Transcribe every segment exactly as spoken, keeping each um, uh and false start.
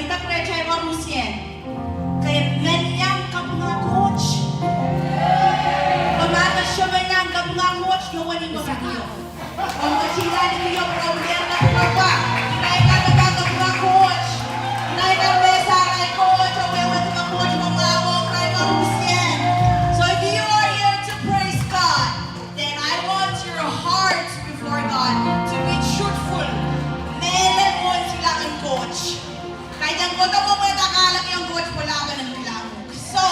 Ih me rehtail koarusie. Ke men iang kapinga Koht? Ke men iang kapinga Koht? Io, wen ih me kapinga. Komw ketin liki io, pwe komw iang kapinga. Irail kan me pahn kapinga Koht. Irail kan me sarawi Koht, oh wehwehki Koht, oh mwahu, oh irail koarusie. So if you are here to praise God, then I want your heart before God to be truthful. Mehlel mwohn kilang en Koht. Kaidehn kohdo mwomwehda kahlakiong Koht pwe lahpen en kilang uhk. So,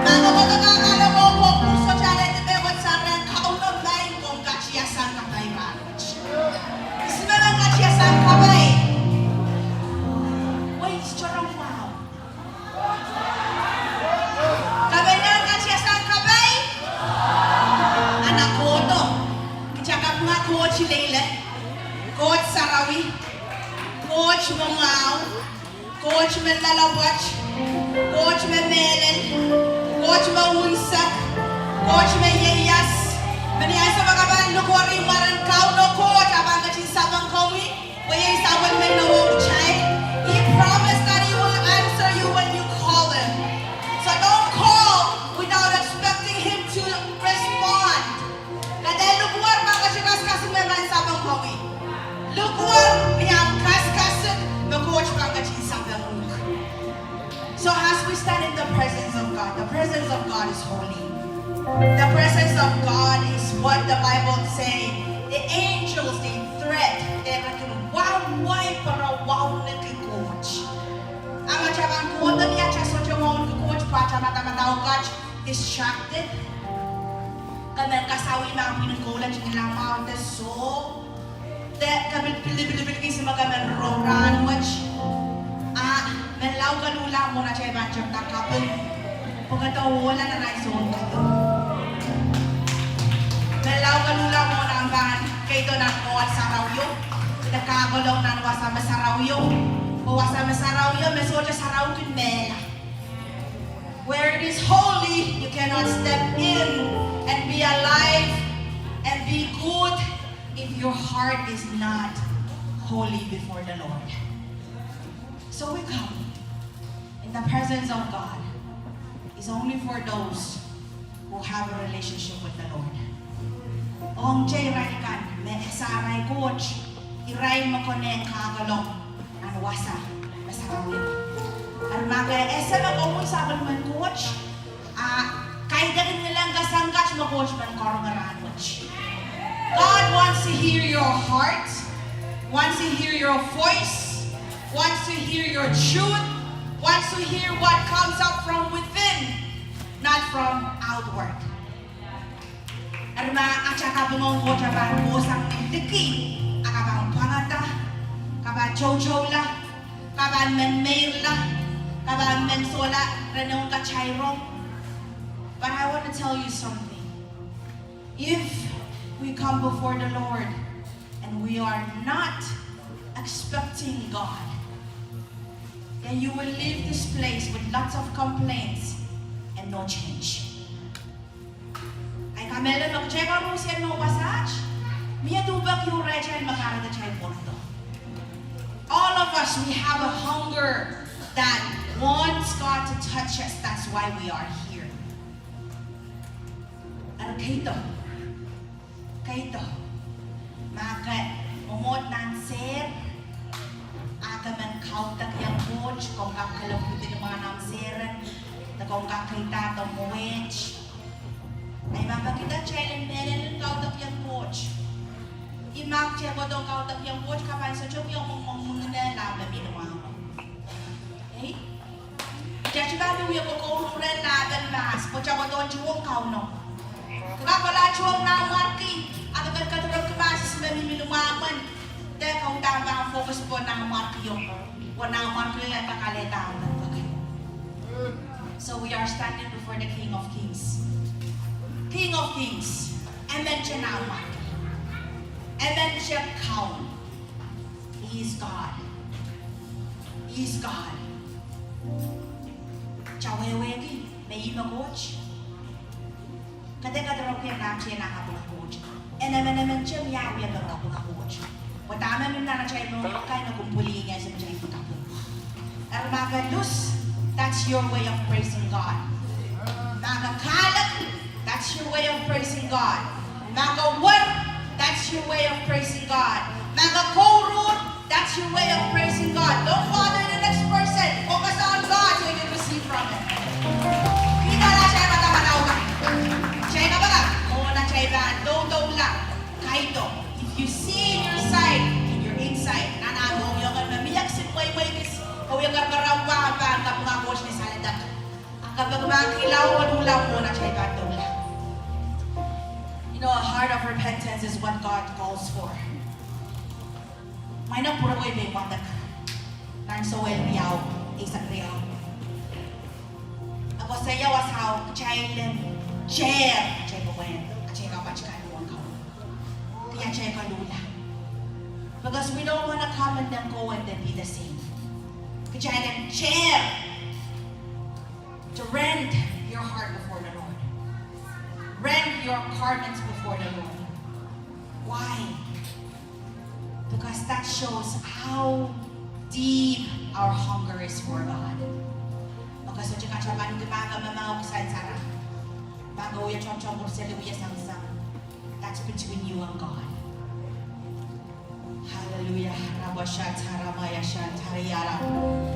ma ke kohdo kahlakiong Koht, sohte alehdi mehkot sang rehn Kauno, maing, komw katiasang kapai rahnwet. Ihs me men katiasang kapai? Wait, sohte mwahu. Ke men iang katiasang kapai? Ahn kohdo. Kitail kapinga Koht ileile. Koht sarawi. Koht me mwahu. Koht me loalopwoat. Koht me mehlel. Koht me unsek. Koht me ieias. Mie ni ansou me ke pahn likwerih mwaren Kauno Koht, e pahn ketin sapeng komwi. Pwe iei sapwellime ong kitail. He promised that he will answer you when you call him. So don't call without expecting him to respond. Ke dehr likwerih, pahn ketin kaskasik me pahn sapeng komwi. Likwerih ni ahmw kaskasik me Koht pahn ketin sapeng uhk. So as we stand in the presence of God, the presence of God is holy. The presence of God is what the Bible say, the angels, they threat, they reckon, wawai pwe re wauneki Koht. A ma kitail pahn kohdo ni atail sohte wauneki Koht, pwe atail madamadau kat distracted. Ke men kasawih me pwihn en kohla, kitail kilang mwahu de soh. De ke pil pilipilipil kis me ke men rong rahnwet. A menlau koluhla mwohn atail pahn tepda kaping. Pwe kohdo ohla nan ahi soun kohdo. Menlau koluhla mwohn ahmw pahn keido nan mwohn sarawio. De kahkolong nan wasa me sarawio. Pwe wasa me sarawio me sohte sarawi kin mehla. Where it is holy, you cannot step in and be alive and be good if your heart is not holy before the Lord. So we come in the presence of God is only for those who have a relationship with the Lord. Ong kitail irail kan me sarawi Koht, irail me konehng kahkolong nan wasa me sarawio. Eri ma ke ese me komwi sapwellimen Koht, a kaidehn ngilen kasang kat me Koht men karonge rahnwet. God wants to hear your heart, wants to hear your voice, wants to hear your truth, wants to hear what comes up from within, not from outward. Eri ma atail kaping ong Koht e pahn kohsang ni liki, a ke pahn pwangada, ke pahn toutoula, ke pahn men meirla, ke pahn men sohla rehn ehu katairong. But I want to tell you something. If we come before the Lord and we are not expecting God, then you will leave this place with lots of complaints and no change. Ahi kamehlele me kitail koaruhsie me wasaht, mie duhpek ieu rehtail me kahrehda kitail pwurodo. All of us, we have a hunger that wants God to touch us. That's why we are here. Eri keido, keido, ma ke mwomwohd nan sehr, a ke men kaudokiong Koht, komw kak kelehpw within mwahnamw sehr en, de komw kak keidahdo mweht. Ahi ma pekida kitail en mehlel en kaudokiong Koht. Ih ma kitail kohdo kaudokiong Koht, ke pahn sohte wia mwengmweng mwengine lahp me mihmi mwahu. Ei? Kitail pahn wia kokour rehn lahpen mahs, pwe kitail kohdohng tuhwong Kauno. Ke kak kohla tuhwong nanmwarki, a ke kak kediropki mahs me mihmi mwahu men. De ke uhdahn pahn focus pohn nanmwarkio. Pwe nanmwarkio e kak alehda ahmw peki. So we are standing before the King of Kings. King of Kings. Emen te nanmwarki. Emen te Kaun. He is God. He is God. Kitail wehwehki me ih me Koht. Ke dehr kediropwki nan atail kapinga Koht. En emenemen te me wia kediropwki Koht. Pwe dahme mih nan atail mour kan, e kin pwilihong kitail me kitail kaping. Eri ma ke lus, that's your way of praising God. Ma ke kahlek, that's your way of praising God. Ma ke wer, that's your way of praising God. Ma ke kouruhr, that's your way of praising God. Don't bother the next person. Focus on God so you can receive from Him. Kitail atail madamadau kan, kitail kapakap, mwohn atail pahn doudoula, kaido. If you see in your sight, in your inside, nan ah mohngiong en me mie kisin mweimwei kis, ke wie karakarahk, pahn kapinga Koht ni saledek. A ke peki pahn kilau, ke luhla, mwohn atail pahn doula. You know, a heart of repentance is what God calls for. Mwein pwurehng me wadek nan Sohel riau, eisek riau, e koasoia wasao kitail en tehr atail pwopwoud, atail kapwat kan ong Kauno, de atail koluhla. Because we don't want to come and then go and then be the same. Kitail en tehr, to rend your heart before the Lord. Rend your garments before the Lord. Why? Because that shows how deep our hunger is for God. Because sohte kataman ki ma ke mamauk sansara, ma ke wie tomtom pwurseli wie sangsang, that's between you and God. Hallelujah. Rabashatara mayashatariara.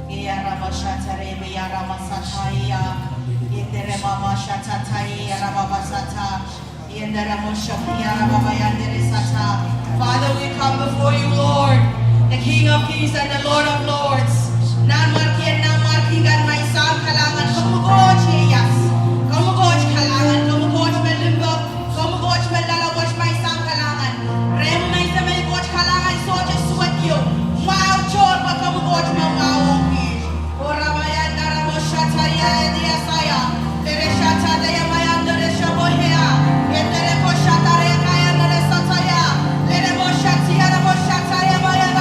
Iara mashatare miara masataia. Indere mama shatataia rababasata. Indere moshokiara babayandere sata. Father, we come before you, Lord, the King of Kings and the Lord of Lords. Nanmwarkien nanmwarki kan, maing Sahm kalahngan, komwi Koht ieias. Komwi Koht kalahngan, komwi Koht me limpoak, komwi Koht me loalopwoat, maing Sahm kalahngan. Rehmwi maing Semei Koht kalahngan, sohte suwed ieu. Mwahu tohr pwe komwi Koht me mwahu ong kiht. Oramayan daramo shataia ediasaia. Lere shatadaia mayan dere shamohea. Edere ko shatare kayan dere sataia. Lere mo shatia ramo shataia mayan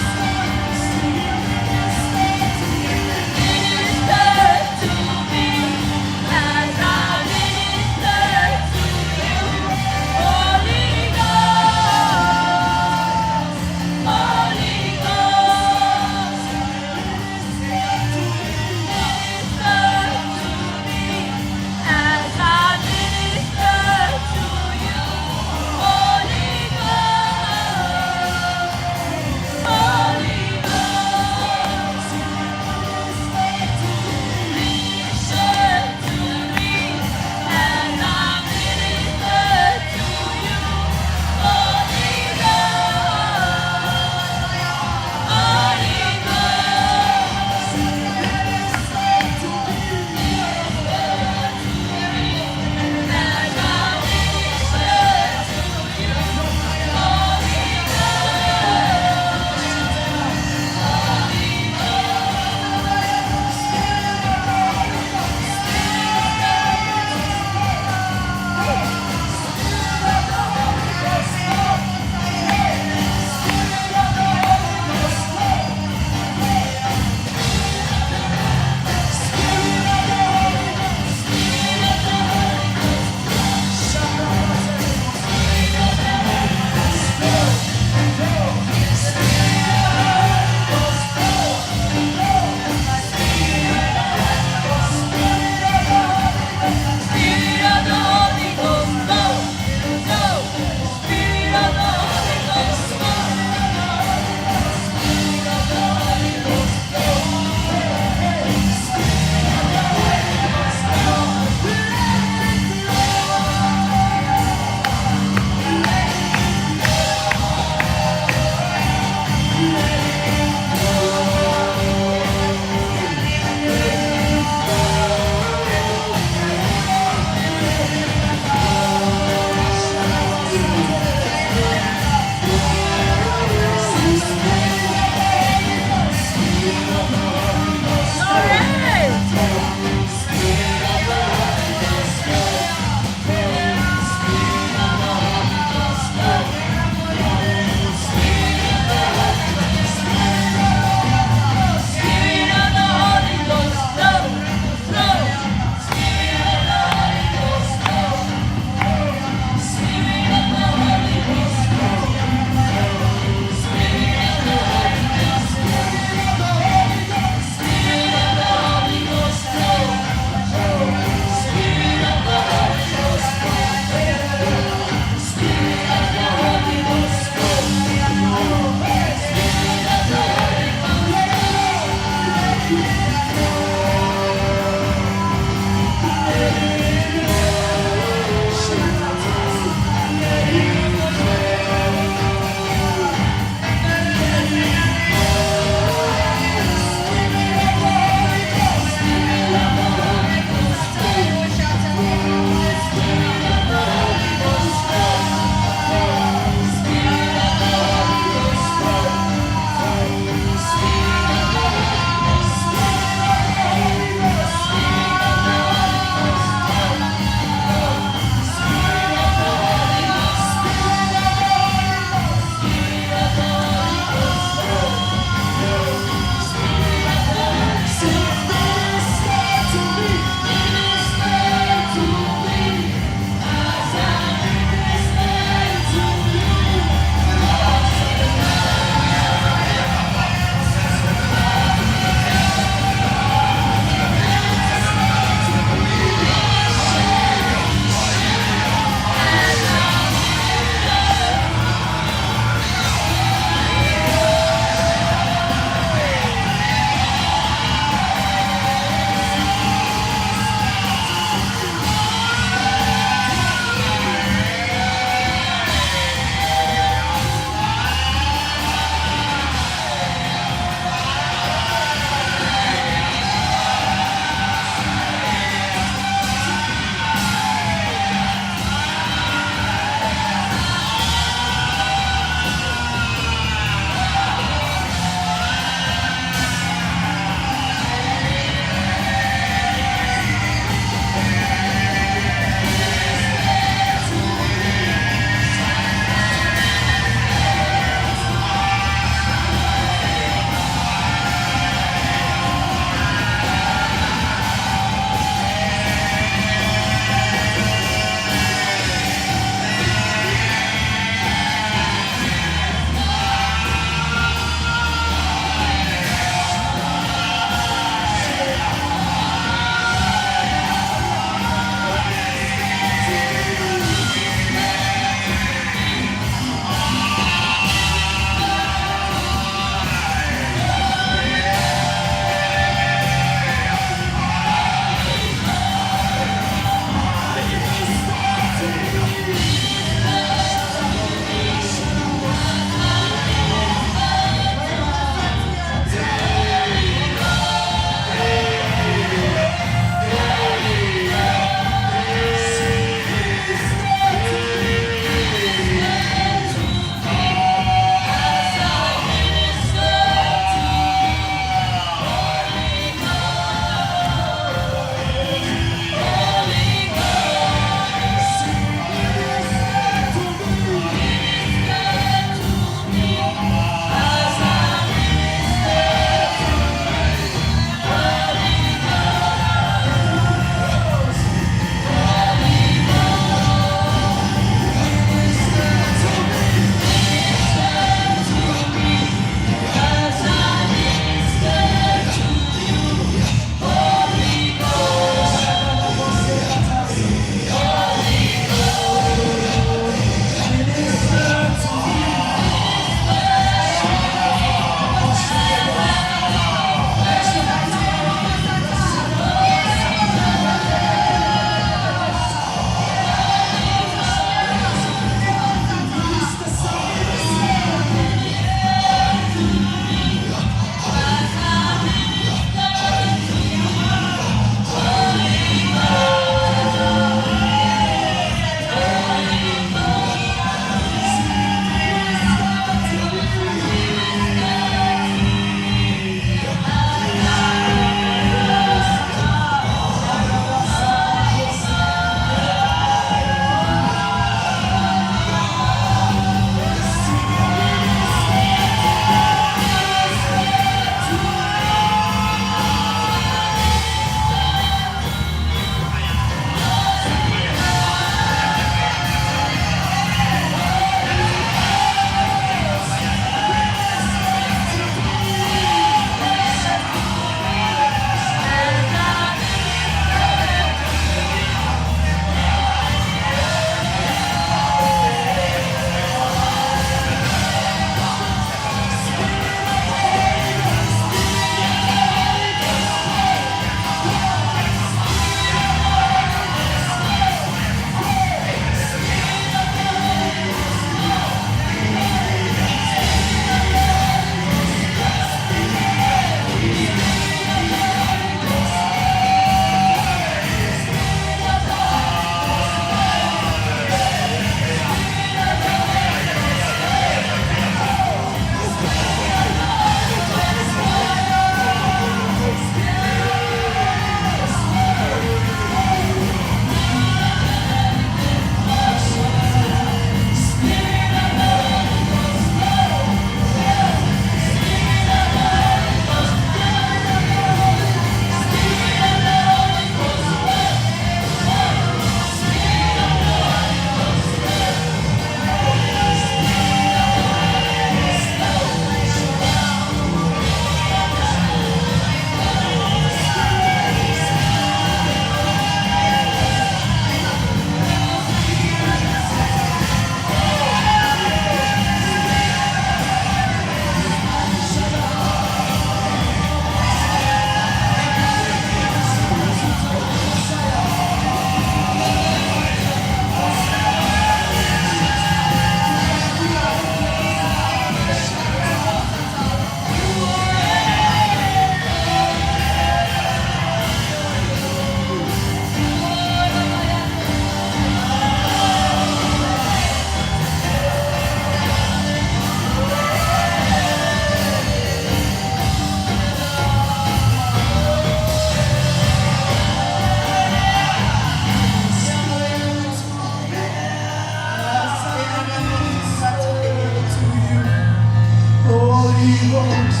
Holy Ghost,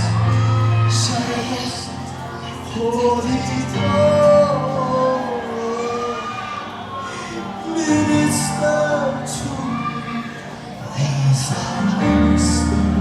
Holy Ghost, minister to me as I minister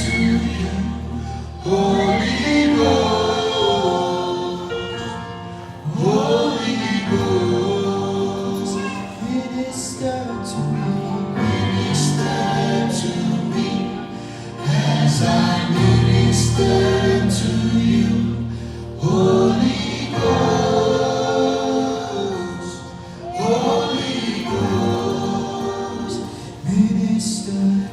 to you. Oh, minister to me.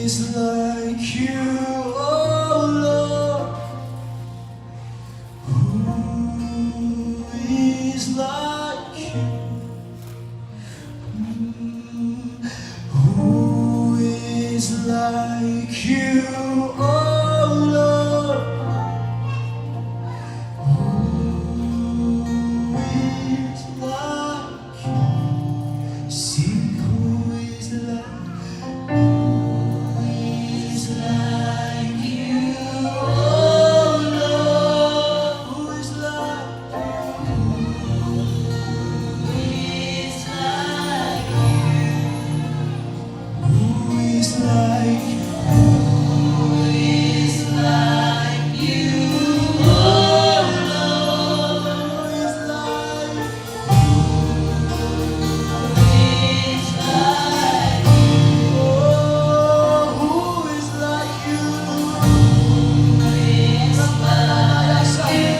is like you, oh Lord? Who is like you? Who is like you, oh Lord? Who is like you? Sing, who is like, who is like you, oh Lord? Who is like, who is like you? Who is like, who is like you, oh Lord? Who is like, who is like you? Oh, who is like you? Who is like you?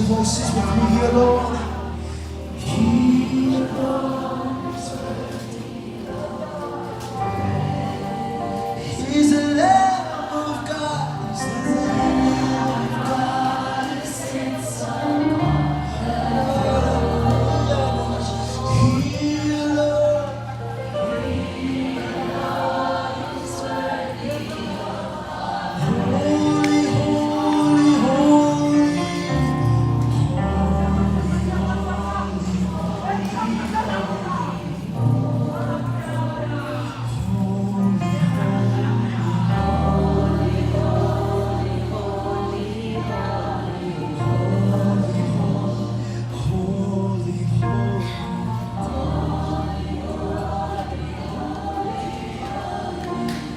Voices with me here, Lord. He's the Lamb of God. He's the Lamb of God. He alone.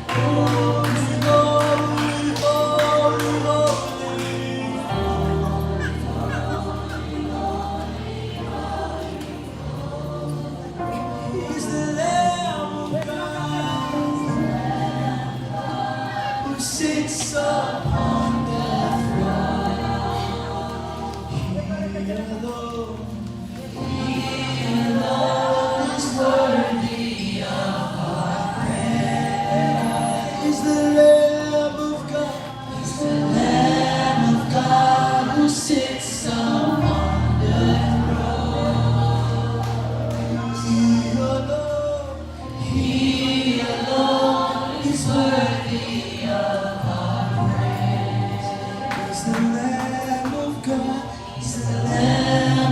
Holy, holy, holy. He's the Lamb of God who sits upon the throne. He alone, he alone is worthy of our praise. He's the Lamb of God. He's the Lamb of God who sits upon the throne. He alone, he alone is worthy of our praise. He's the Lamb of God. He's the Lamb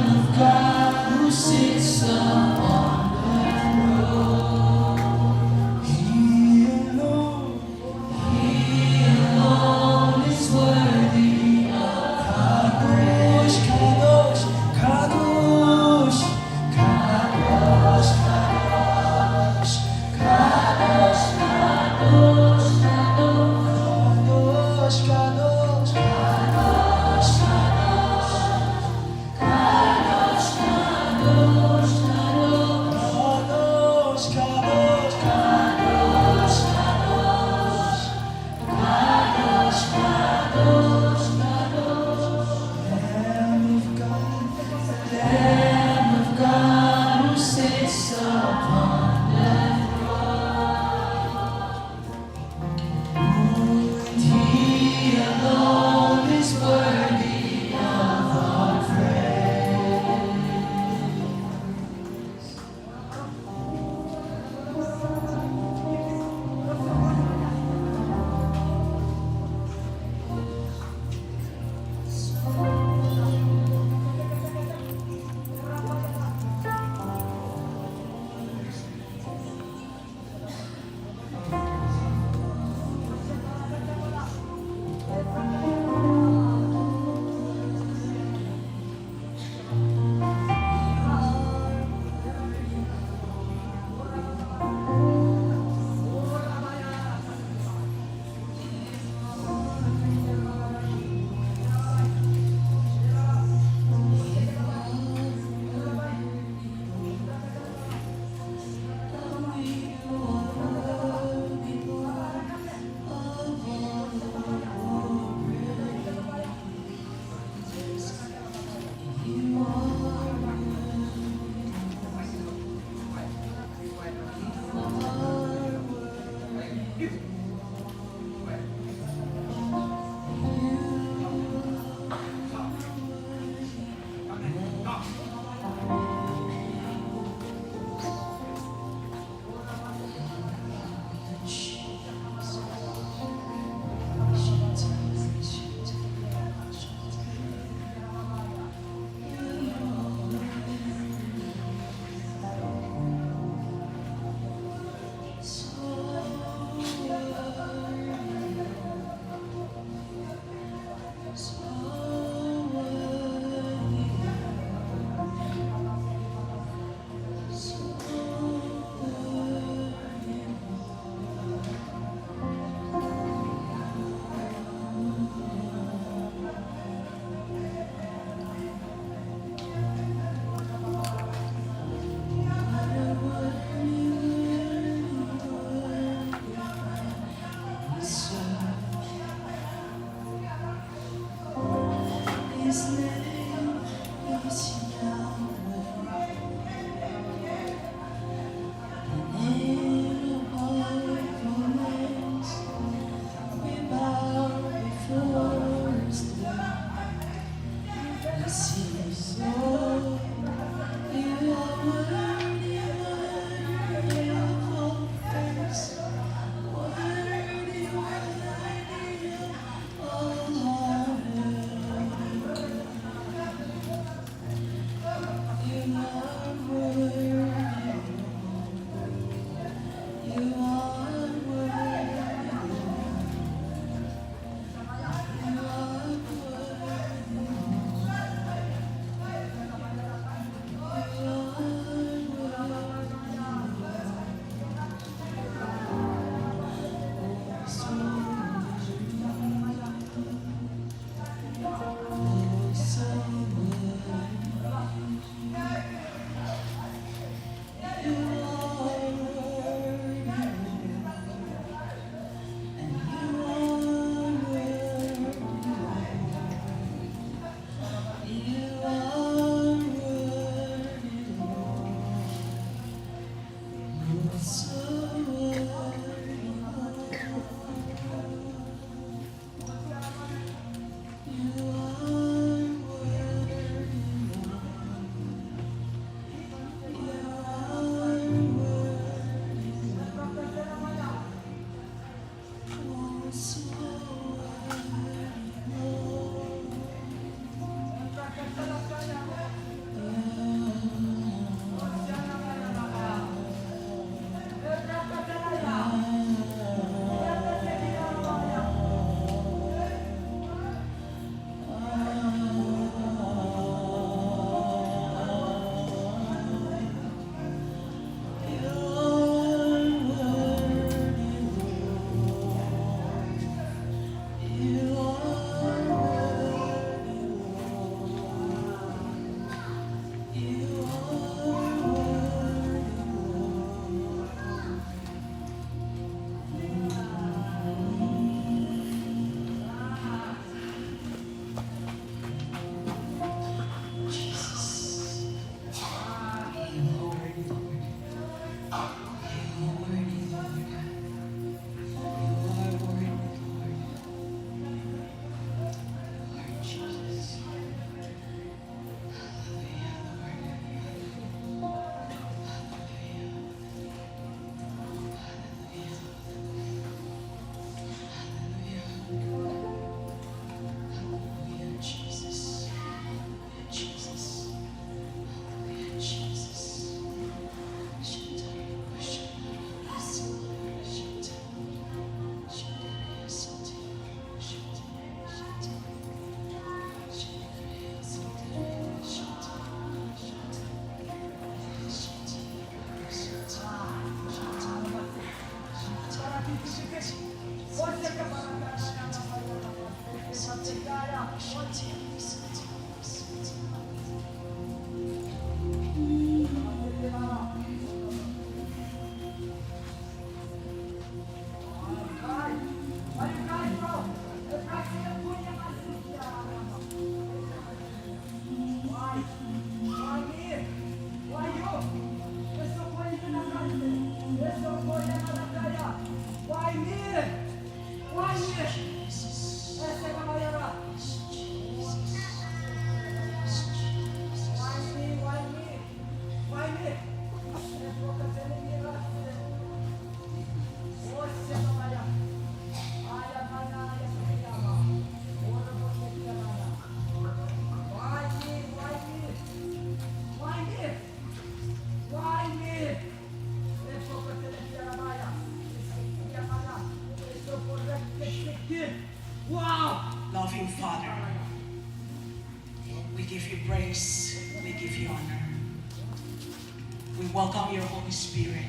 We welcome your Holy Spirit.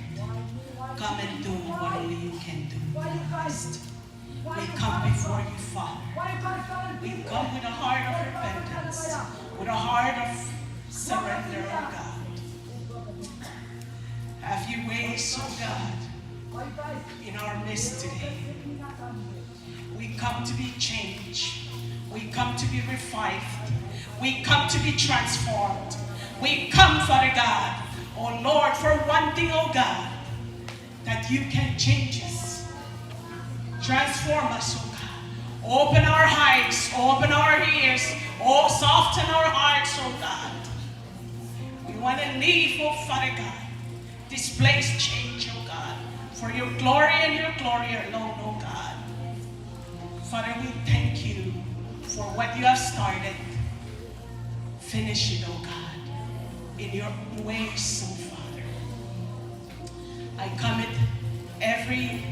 Come and do what only you can do, Christ. We come before you, Father. We come with a heart of repentance, with a heart of surrender, oh God. Have your way, oh God, in our midst today. We come to be changed. We come to be revived. We come to be transformed. We come, Father God, oh Lord, for one thing, oh God, that you can change us. Transform us, oh God. Open our eyes, open our ears, oh, soften our hearts, oh God. We want to live, oh Father God, this place change, oh God, for your glory and your glory alone, oh God. Father, we thank you for what you have started. Finish it, oh God, in your own ways, oh Father. I commit every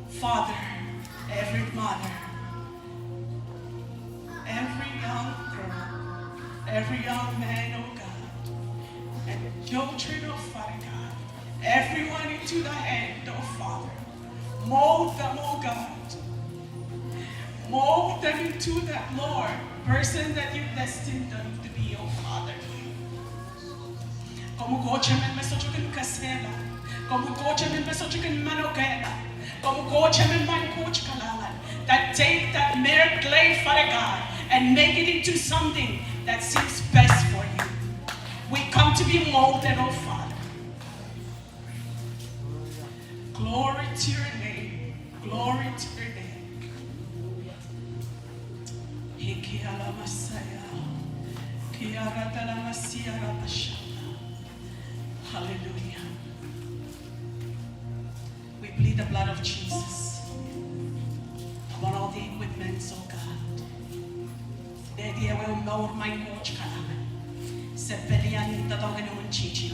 father, every mother, every young girl, every young man, oh God, and children, oh Father God, everyone into the hand, oh Father. Mold them, oh God. Mold them into that, Lord, person that you destined them to be, oh Father. Komwi Koht emen me sohte kin kesehla. Komwi Koht emen me sohte kin manokehla. Komwi Koht emen, Maing Koht kalahngan, that take that mere clay, Father God, and make it into something that seems best for you. We come to be molded, oh Father. Glory to your name. Glory to your name. Hikiala Messiah. Kiara dala Messiah rabashana. Hallelujah. We plead the blood of Jesus upon all the equipments, oh God. Dehde ehu mour, Maing Koht kalahngan. Se pelian doadoahk en imwintihti,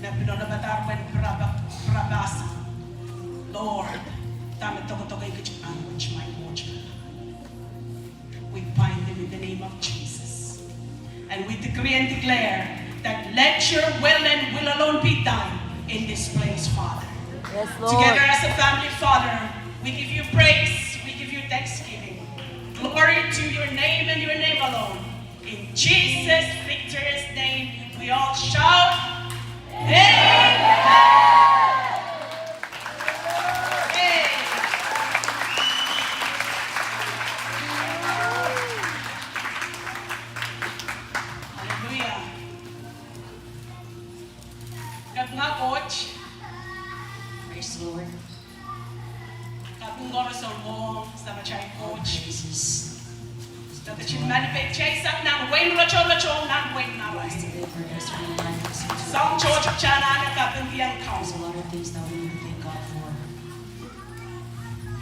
me pil olopadahr wen pirapa, pirapahsang. Lord, dahme doadoahk en kitail, Maing Koht kalahngan. We bind them in the name of Jesus. And we decree and declare that let your will and will alone be done in this place, Father. Yes, Lord. Together as a family, Father, we give you praise, we give you thanksgiving. Glory to your name and your name alone. In Jesus' victorious name, we all shout, Amen. Amen. Hallelujah. Kapinga Koht. Praise the Lord. Kaping koaros ong Samatail Koht. All praises. Dahme ketin manipei kitail sang nan wehin rotorot oh nan wehin arail. Soahng tohto kitail anahne kapingkihong Kauno. There's a lot of things that we need to thank God for.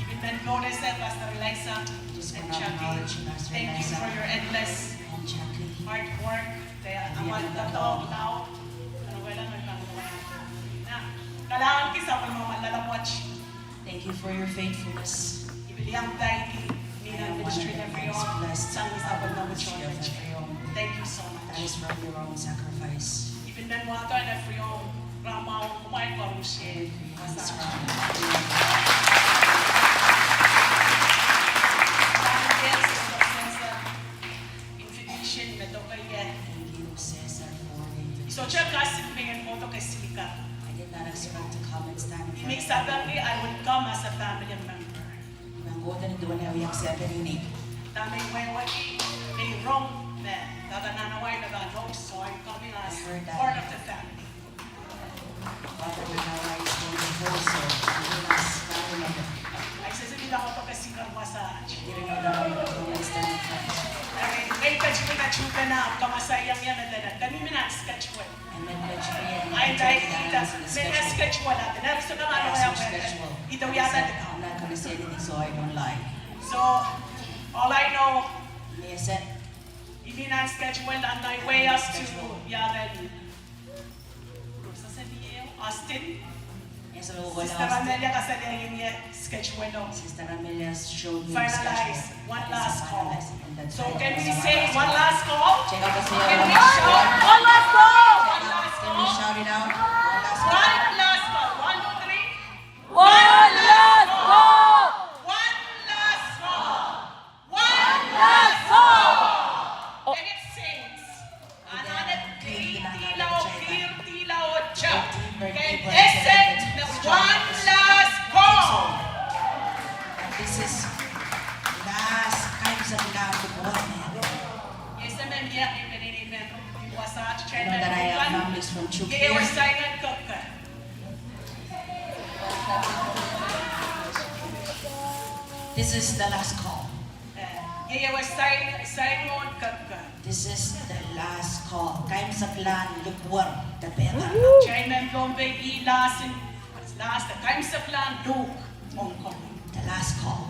Even men notice that Pastor Eliza and Jackie, thank you for your endless hard work. They are, kalahnganki sapwellime lala pwoat. Thank you for your faithfulness. I pil iang peki Mihmi nan ministry en Efriong sang ni sapwellime wet. Thank you so much. That is from your own sacrifice. I pil men wahdo en Efriong, Ramau, kumwail koaros. Invitation me doke ie. Thank you, Caesar, for the invitation. I sohte kasik me I en kohdo ke speaker. I did not expect to come and stand in front of you. I mihmi sapengki, I will come as a family member. I men kohdo ni duwen ehu I aksepteni. Dahme I wehwehki, I rong me dahda nan wai me pahn rong, so I'm coming as part of the family. Father Manawa is going to also be with us now in the I sehse pil kohdo ke speaker wasa. Didn't know that I would come and stand in front. Eri, ngehi patohwan tuhpene ahpw kamwasahiong ie me dene, dene I men nan schedule. And then let me and I take that as a schedule. Schedule. As a schedule. Either we are not, I'm not gonna say anything so I don't lie. So, all I know, me I said, I men nan schedule on my way up to Yaren. Austin. Sister Amelia kasalehiong ie schedule. Sister Amelia showed me the schedule. Finalize. One last call. So can we say one last call? Can we shout one last call? One last call. Can we shout it out? That I have families from Chuuk here. Iei ehu saik en kepke. This is the last call. Eh, iei ehu saik, saik en kepke. This is the last call. Kaimwiseklahn likwer de pehker. Kitail mehn Pohnpei, ih last, last, kaimwiseklahn luhk ong komwi. The last call.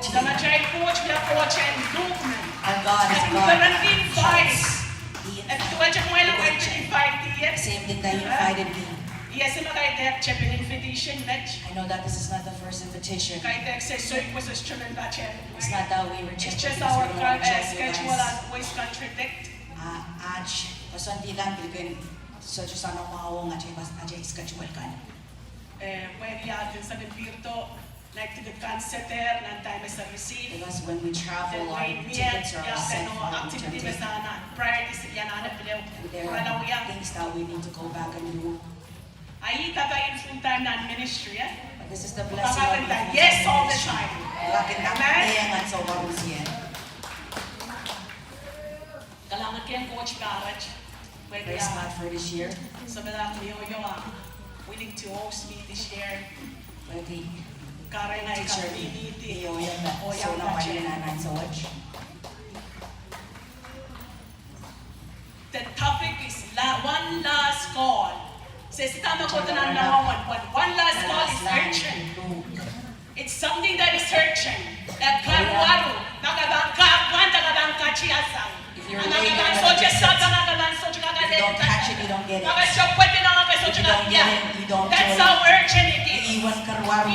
Samatail Koht wia Koht en luhk men. Our God is God of choice. He invites. E duwehte kumwail, e invite ie. Same thing that he invited me. I ese me kaidehk tepin invitation met. I know that this is not the first invitation. Kaidehk se soik wasa, se tepin pahtehki. It's not that we reject you guys. It's just our, uh, schedule always contradict. Ah, aht koasoandi kan pil kin sohte sang mwahu ong atail, atail schedule kan. Eh, pwehki I kin sehse pil doh, like, ticket kan se dehr nan time se receive. Because when we travel, our tickets are set for return date. Then we meet, yeah, then our activity, me sa nan priority, se iang nan e pil pwurala wia. There are things that we need to go back and do. A ih kapai en full time nan ministry, eh? But this is the blessing of being full time in ministry. Yes, all the time. Amen. Kalahngan ong Koht pahn ret. Praise God for this year. Sapwellime me oh, you are willing to host me this year. Pwehki teacher me oh, you are so na wali nan ansou wet. The topic is la-, one last call. Se sehse dahme kohdo nan lawen, but one last call is urgent. It's something that is urgent. E karuwaru, ma ke pahn kahpwand, ke pahn katiasang. A ma ke pahn sohte sehse, ma ke pahn sohte kakalehda. Ma ke sohte pwedi, ma ke sohte kak, yeah. That's how urgent it is. Ih wen e karuwaru.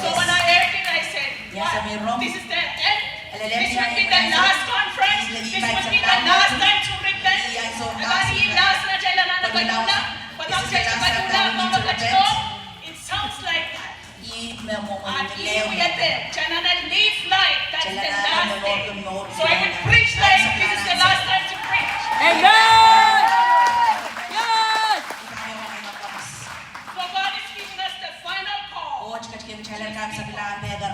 So when I heard it, I said, "What? This is the end? This would be the last conference? This would be the last time to repent? Ih last time to repent? It sounds like that." Ih me mwomwen. Ih wia de, kitail anahne live life, that's the last day. So I will preach like this is the last time to preach. Amen. Yes. For God is giving us the final call. Koht ketikihong kitail kaimwiseklahn pehker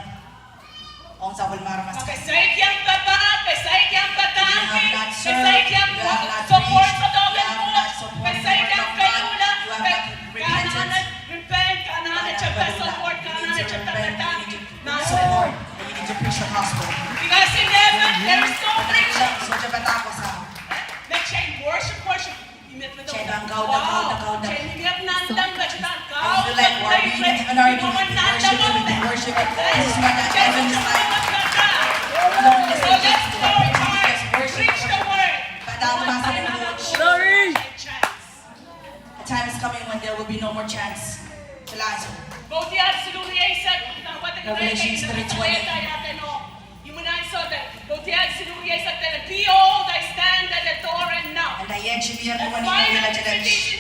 ong sapwellime aramas. Ke saik iang papah, ke saik iang padahngki, ke saik iang support doadoahk en Koht, ke saik iang koluhla, ke anahne repent, ke anahne tepda support, ke anahne tepda padahngki. Support, and you need to preach the gospel. Because in heaven there is no preaching. Sohte padahk wasa. Me kitail worship, worship. Kitail pahn kaunda, kaunda, kaunda. I feel like we're in heaven already. We've been worshiping, we've been worshiping. This is what that heaven is like. You don't listen to the preaching, you just worship, worship. Padahngki mahsen en Koht. Glory. A time is coming when there will be no more chance. Revelation three twenty. Behold, I stand at the door and knock. And I urge you, everyone, in the village,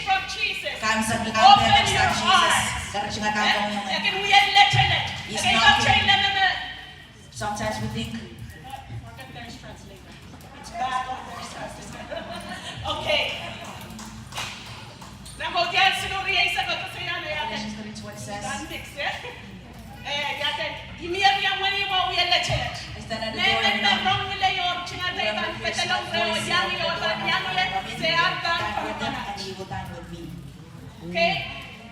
kaimwiseklahn pehker sang Sises. Keritingada ong ie. He's knocking. Sometimes we think. Okay. Nan Kaudiahl siluh rieisek e koasoia me iaden. Revelation three twenty says, eh, iaden, I mie riemweni mwo wie letelet. Mehmen me rong ngileio, tingada, I pahn pedelong reh oh iang ie, oh pahn iang ie, se pahn koaros. Okay?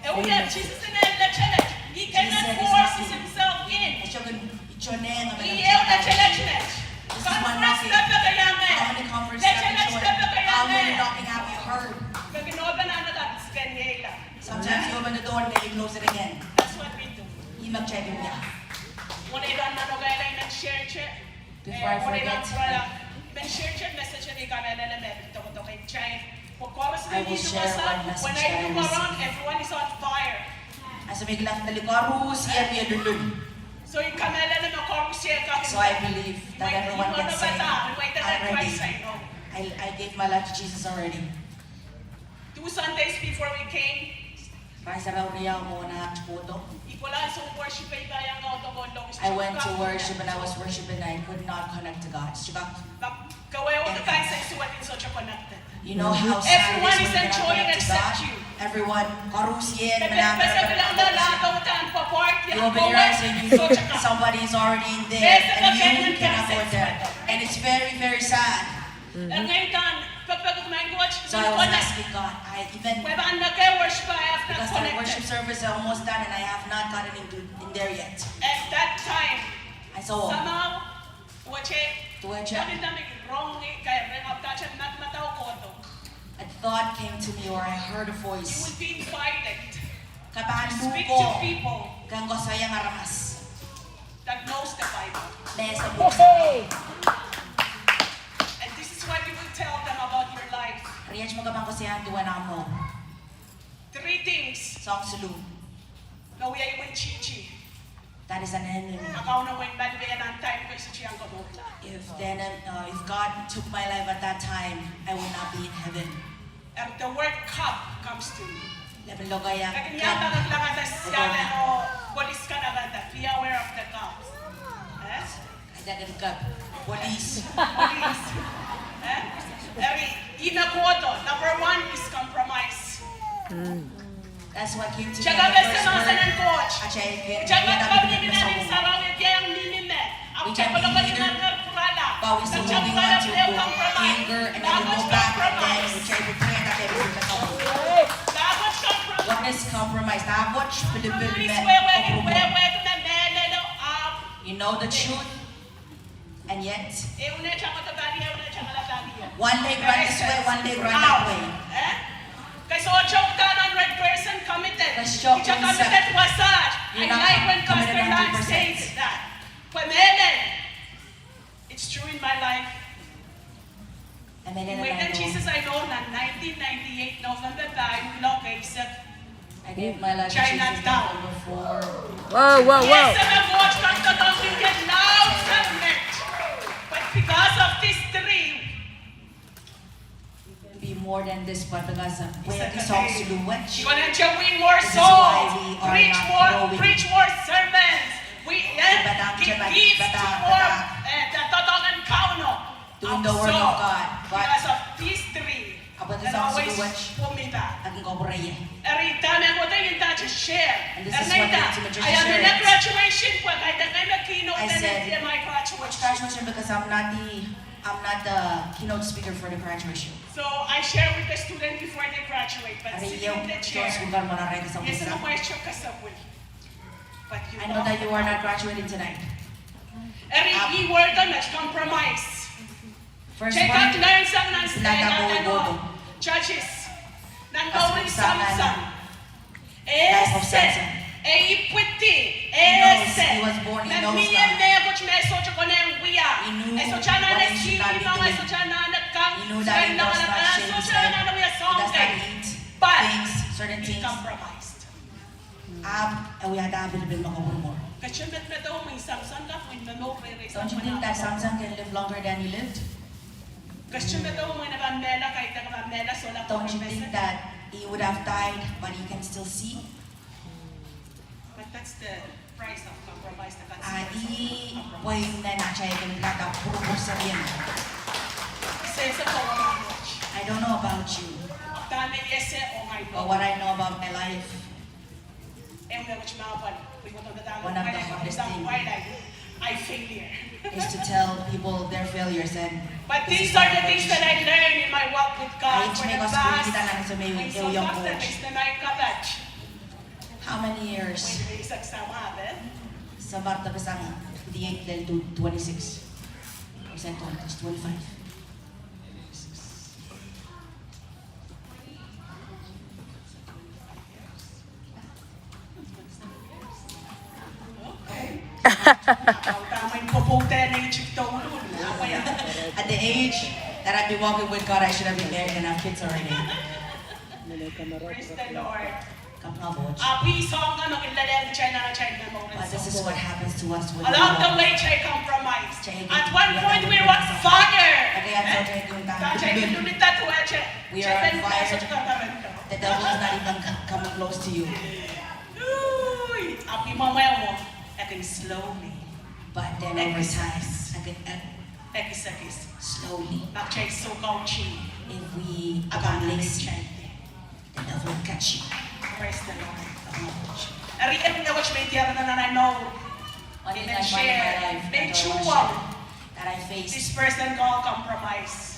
E wia, Sises ih letelet. He cannot force himself in. Ih ehu letelet. Conference pepe keieu me. Letelet pepe keieu me. Peki nohpen ahn me kak spen ie ila. Sometimes you open the door and then you close it again. That's what we do. Ih me kitail wia. Mwohn ei pahn manokehla I men share-te. Before I forget, I men share-te message me I kamehlele me pil dokedoke kitail. Pwe koaros me I men wasa, when I look around, everyone is on fire. Ansou me I kilangada koaros iang ie lulul. So I kamehlele me koaros iang ie kak. So I believe that everyone can say, "I'm ready. I, I gave my life to Jesus already." Two Sundays before we came, Rahn sarawi riau mwohn aht kohdo, I went to worship and I was worshiping. I could not connect to God. You know how sad it is when you're not connected to God? Everyone, koaros iang ie men. You open your eyes and you, somebody is already in there and you cannot go there. And it's very, very sad. Pekipeki, Maing Koht, so I was asking God, I even, pwe pahn neke worship, I have not connected. Because the worship service are almost done and I have not gotten into, in there yet. At that time, and so, somehow, duwehte, duwehte, I thought came to me, or I heard a voice. You will be invited. Ke pahn luhko, speak to people, ke koasoaiong aramas that knows the Bible. Me sohte. And this is what you will tell them about your life. Eri iet me ke pahn koasoaiong duwen ahmw mour. Three things. Soahng siluh. Nohno, ia imwin titi. That is an enemy. A Kauno wehin malipehla nan time ko, I sohte iang komourla. If then, uh, if God took my life at that time, I would not be in heaven. And the word cup comes to me. Lepin lokaia cup. Be aware of the cup. Eh? Kaidehn cup. Police. Police. Eh? Eri, ih me kohdo. Number one is compromise. That's what came to me. Kitail kak ese mahsen en Koht. Kitail kak ese mahsen en Koht. We can be heated, but we still hold on to anger, and then we go back, and then we try to pretend that everything is okay. What is compromise? That what pilipil me. You know the truth, and yet one leg run this way, one leg run that way. Kitail sohte committed. Kitail sohte committed. You're not committed one hundred percent. It's true in my life. Mwein Jesus, I know, nan nineteen ninety-eight November pahieu, I gave my life to Jesus November four. Whoa, whoa, whoa. Yes, and the Lord comes along and get loud and met. But because of these three, be more than this, but because of, we have this song to do what? You gonna have to win more souls, preach more, preach more sermons. We, eh, give, give to more, eh, the Tohtohn Kauno. Doing the work of God, but because of these three, I always pull me back. Eri dahme I wanted to share. And this is what I wanted to share. I am in a graduation, but I don't have a keynote, I said, my graduation. Graduation because I'm not the, I'm not the keynote speaker for the graduation. So I share with the student before they graduate, but sitting in the chair, I know that you are not graduating tonight. Eri, I word me compromise. First one, pilada kohdo. Judges. Nan mouren Samson. Life of Samson. E ipwidi. He knows, he was born, he knows God. He knew what he should not be doing. He knew that he does not shave his head. He does not eat things, certain things. Ahpw e wiahda pilipil me kupwurupwur. Don't you think that Samson can live longer than he lived? Don't you think that he would have died, but he can still see? But that's the price of compromise. A ih pweinen atail kin pilada kupwurupwur serien. I don't know about you, but what I know about my life, one of the hardest things, is to tell people their failures, and but these are the things that I learned in my walk with God for the past. How many years? Sounpar tepesang, twenty-eight lel twenty-six. Or is that twenty, twenty-five? At the age that I've been walking with God, I should have been married and have kids already. Praise the Lord. But this is what happens to us when we walk. Along the way, I compromised. At one point, we were fire. We are on fire. The devil is not even c-, coming close to you. But then over time, slowly, if we become lazy, the devil will catch you. Praise the Lord. Eri, eri, I know. One thing I find in my life that I always, that I face, this person called compromise.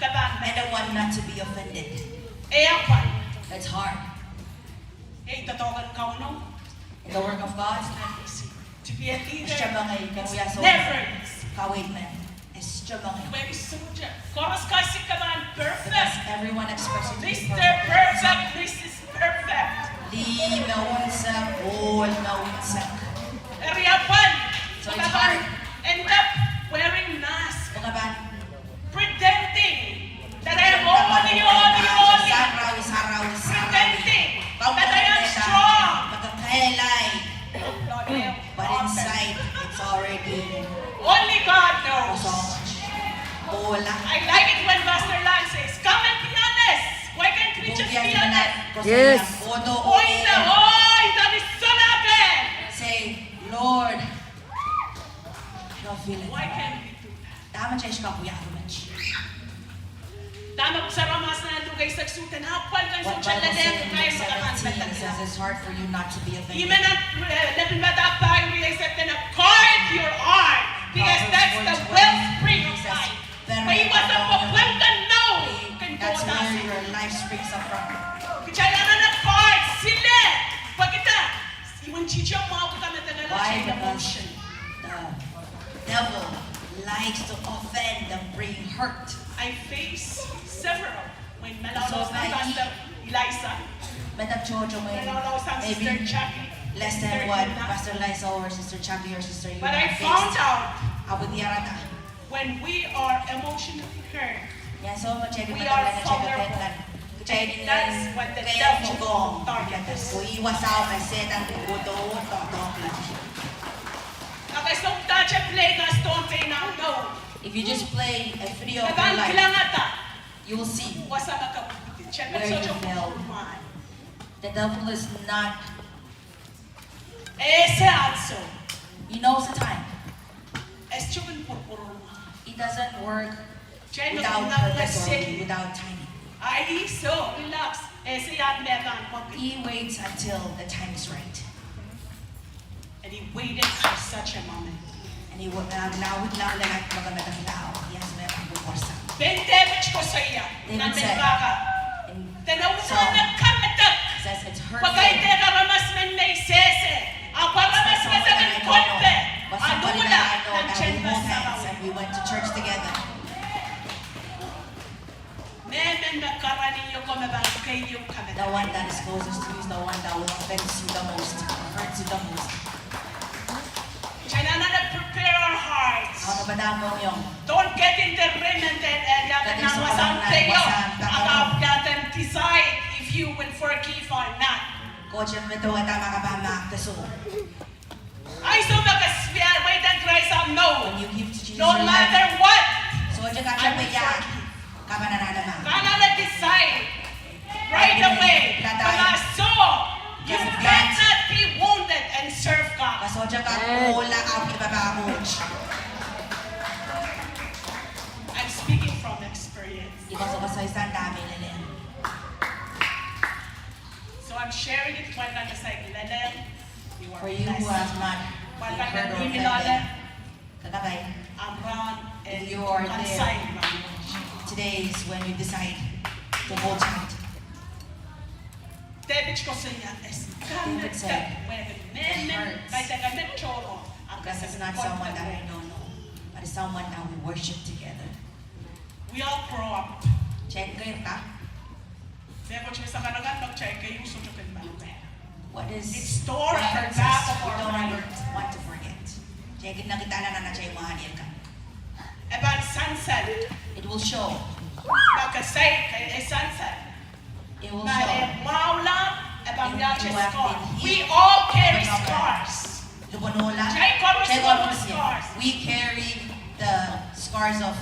Kepahn, I don't want not to be offended. E apwal. It's hard. Ei doadoahk en Kauno. In the work of God. To be a leader. Never easy. Kaweid men. Koaros kasikepahn perfect. Because everyone expects you to be perfect. Mister Perfect, Missus Perfect. Lih me unsek, ohl me unsek. Eri apwal. So it's hard. End up wearing mask. Pwe ke pahn pretending that I am holy, holy, holy. Sarawi, sarawi, sarawi. Pretending that I am strong. Pwe ke kehlail. But inside, it's already. Only God knows. Ohla. I like it when Pastor Lang says, "Come and be honest. Why can't we just be honest?" Yes. Oinda, oinda, ni solape. Say, "Lord, I don't feel it." Why can't we do that? Dahme kitail kak wia met? Dahme pwuhk sarawi mahsanih nan Luk eisek isuh? Dene apwal kan sohte lelehng kitail me kitail pahn medek. It says it's hard for you not to be offended. Ihme nan, eh, Lepin Padahk pahieu eisek, dene guard your heart, because that's the wellspring of life. Pwe ih wasa pwe pwehn kan mour kin kohda. That's where your life springs up from. Kitail anahne guard, sile, pwe kitail, ihwen tihtio mwahu ka medek. Why? Because the devil likes to offend and bring hurt. I face several. Mwein malaulau sang Pastor Eliza. Medek tohto mwein, maybe less than what Pastor Eliza or Sister Jackie or Sister Yuna faced. But I found out. Ahpw I diarada. When we are emotionally hurt, we are vulnerable. And that's what the devil targets. Pwe ih wasao me Sehdan kohdo doadoahk. If you just play a video of your life, you will see where you fail. The devil is not. He knows the time. He doesn't work without purpose or without timing. He waits until the time is right. And he waited for such a moment. And he wa-, uh, now with now, then I come back and now he has never been more so. Pein Depit koasoia, David said, in Psalm, says it's hurtful. Pwe kaidehk aramas men me I sehse, ahpw aramas me I someone that I don't know, but somebody that I know that we hold hands and we went to church together. Mehmen me karanih ko me pahn keieu kamedek. The one that is closest to you is the one that will offend you the most, hurt you the most. Kitail anahne prepare our hearts. Don't get in the rim and then, eh, ia, now decide if you will forgive or not. Ansou me ke spia, weiden Krais ahmw mour, no matter what, I will forgive. Ke anahne decide right away. Pwe ma soh, you cannot be wounded and serve God. I'm speaking from experience. So I'm sharing it, pwe ma ke desaik lelehng, you are blessed. For you who have not been hurt or offended, kakapai. If you are there, today is when you decide to hold tight. Depit koasoia, David said, it hurts because it's not someone that we don't know, but it's someone that we worship together. We all grow up. Kitail keirda. What is, what hurts us, we don't ever want to forget. Kitail kin nakidala nan atail mwahliel kan. It will show. It will show. We all carry scars. Lupwen ohla, kitail koaros, we carry the scars of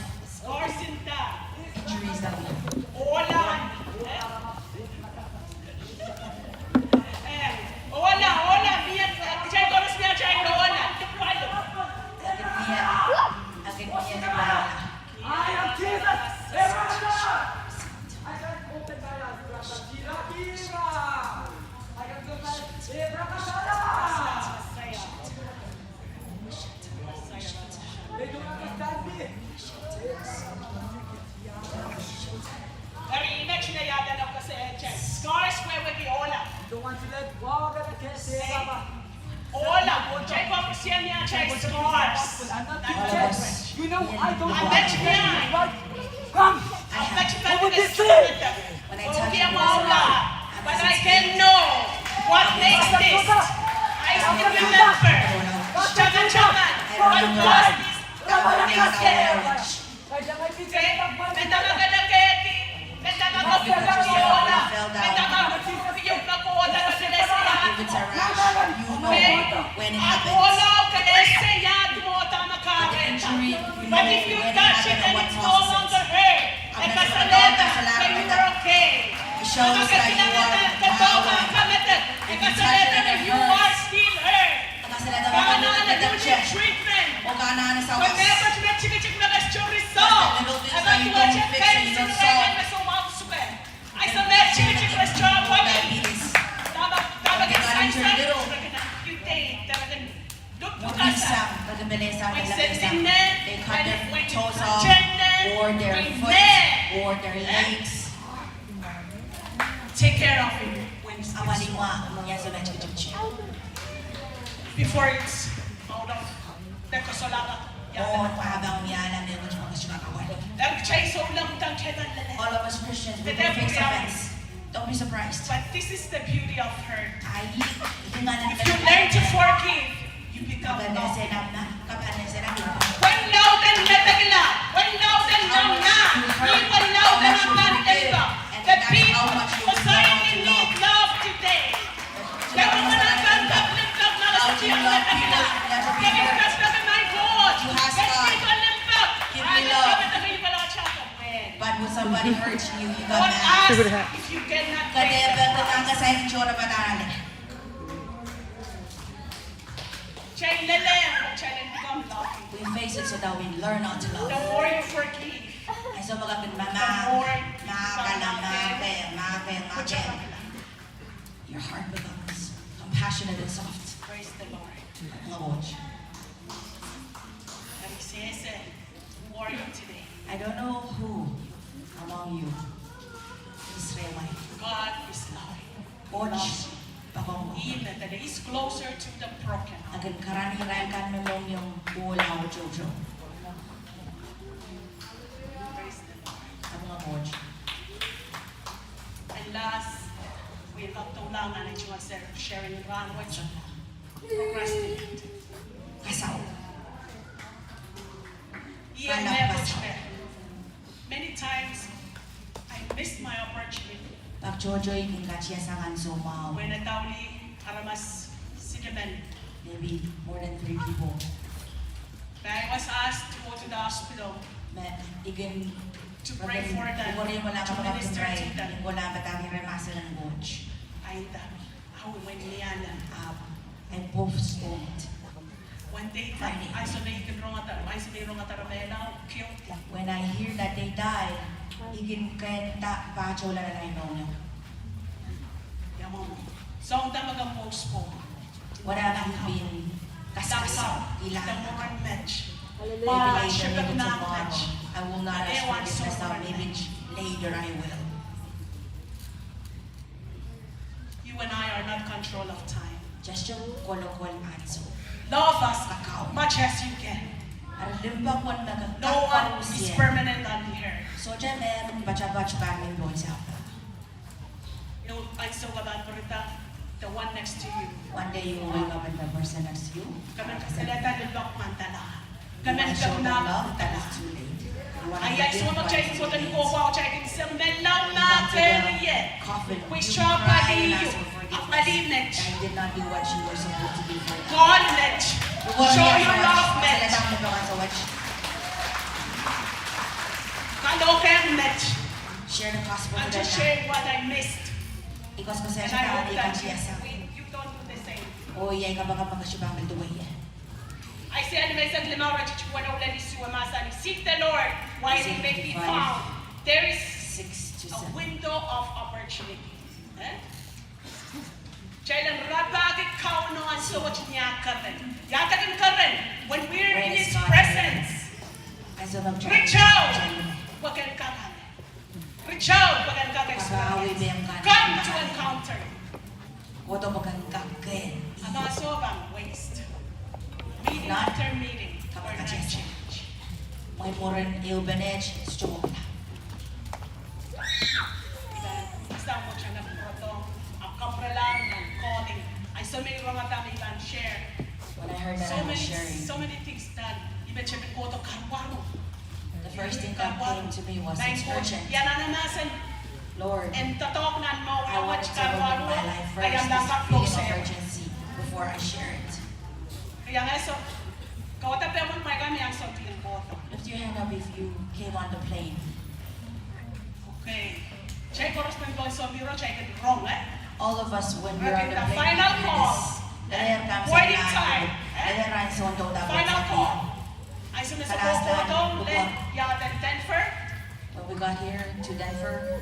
injuries that we have. Ohla, eh, ohla, ohla, mie, eh, kitail koaros mie atail ohla. Akin mie, akin mie ohla. I am Jesus. I can open my eyes. I can open my eyes. They don't understand me. Don't want to let go of the case, eh, Baba. All of us, take off your senior, take scars. I'm not guilty. You know, I don't want to let you, right? Come. Over this thing. But I can know what makes this. I still remember. What was this? What was this? Medama ke lekehdi, medama ke pwupwudiong, medama ke pwupwudiong, me kohda ke ese ia, me kohla ke ese ia, me kohda me kahrehda. But if you touch it and it's no longer hurt, e kasalehda me you are okay. Medama ke kilang me kohla ke medek, e kasalehda me you are still hurt. Kahrehda me you need treatment. Whenever you make tikitik me ke sohte resolve. Whenever you want to fix it, you don't solve. Ahnsou me tikitik me sohte working. Dahme, dahme ke sansal, you take, dahme ke look to the side. When sending men, when, when, or their foot, or their legs. Take care of it when it's, before it's out of the kosolala. Oh, pahn wiahla mehkot me koasoia kawali. All of us Christians, we do fix offense. Don't be surprised. But this is the beauty of her. Ahi, if you learn to forgive, you become loving. When love and medekla, when love and love, when love and love, the people society need love today. But when somebody hurts you, you got mad. If you cannot take it, we face it so that we learn how to love. Ahnsou me ke kin mahmahk, mahkala, mahke, mahke, mahke, your heart becomes compassionate and soft. Praise the Lord. Kapinga Koht. Who are you today? I don't know who among you is real. God is loving. Koht poakohng. He that is closer to the broken. E kin karanih irail kan me mohngiong oh la oh toutou. Praise the Lord. Kapinga Koht. And last, we have to learn and enjoy sharing rahn wet. Procrastinate. Kasau. Many times, I miss my opportunity. Pak tohto I kin katiasang ahnsou mwahu. When I only aramas silimen. Maybe more than three people. But I was asked to go to the hospital. Me I kin, to pray for them, to minister to them. I did not. Ahpw I postponed. When they died, I saw they kin rongada, I saw they rongada, I felt guilty. When I hear that they died, I kin kehn pahtoula nan ahi mohngiong. Soahng dah me ke postpone? What have you been kaskas? Maybe later, maybe tomorrow. I will not ask for this myself. Maybe later I will. You and I are not control of time. Kitail sohte kolokol ahnsou. Love as much as you can. Eri limpoak uwen me ke kak. No one is permanent on the earth. Sohte me poatopoat pahn mih pohn sampah. You know, ansou ke pahn pirida, the one next to you. One day you will wake up and the person next to you. Ke men kasalehda limpoak pahn dala. Ke men pek love, that is too late. Ahi ansou me kitail sohte kohwei, kitail kin sang, menlau mahkehlie. We saw pali you. Apwalih met. Call met. Show your love met. Kalohk met. And to share what I missed. And I hope that we, you don't do the same. Oh, ia I kapakap me ke sohte pahn duwehte. Aiseia limesek limau iretikitik weneu lel isuh mahsanih, seek the Lord while he may be found. There is a window of opportunity. Eh? Kitail en rapahki Kauno ansou wet ni ah keren. Ia kin keren? When we are in his presence. Reach out. Pwe ke en kak ale. Reach out, pwe ke en kak experience. Come to encounter. Kohdo pwe ken kak kehn. Ahpw sohte pahn waste. Meeting after meeting. Kapakapki. Mwein mwurin ehupene sohte wekila. Ih, I sang wet nan pwurodo, ahpw kapwurelahng nan calling. I saw me rong ata me I pahn share. When I heard that I was sharing, so many things that I met, I pil kohdo karuwaru. The first thing that came to me was, it's urgent. Lord, I wanted to look at my life first, this feeling of urgency, before I share it. Lift your hand up if you came on the plane. Okay. All of us, when we are on the plane, we feel this. Final call. Final call. When we got here to Denver,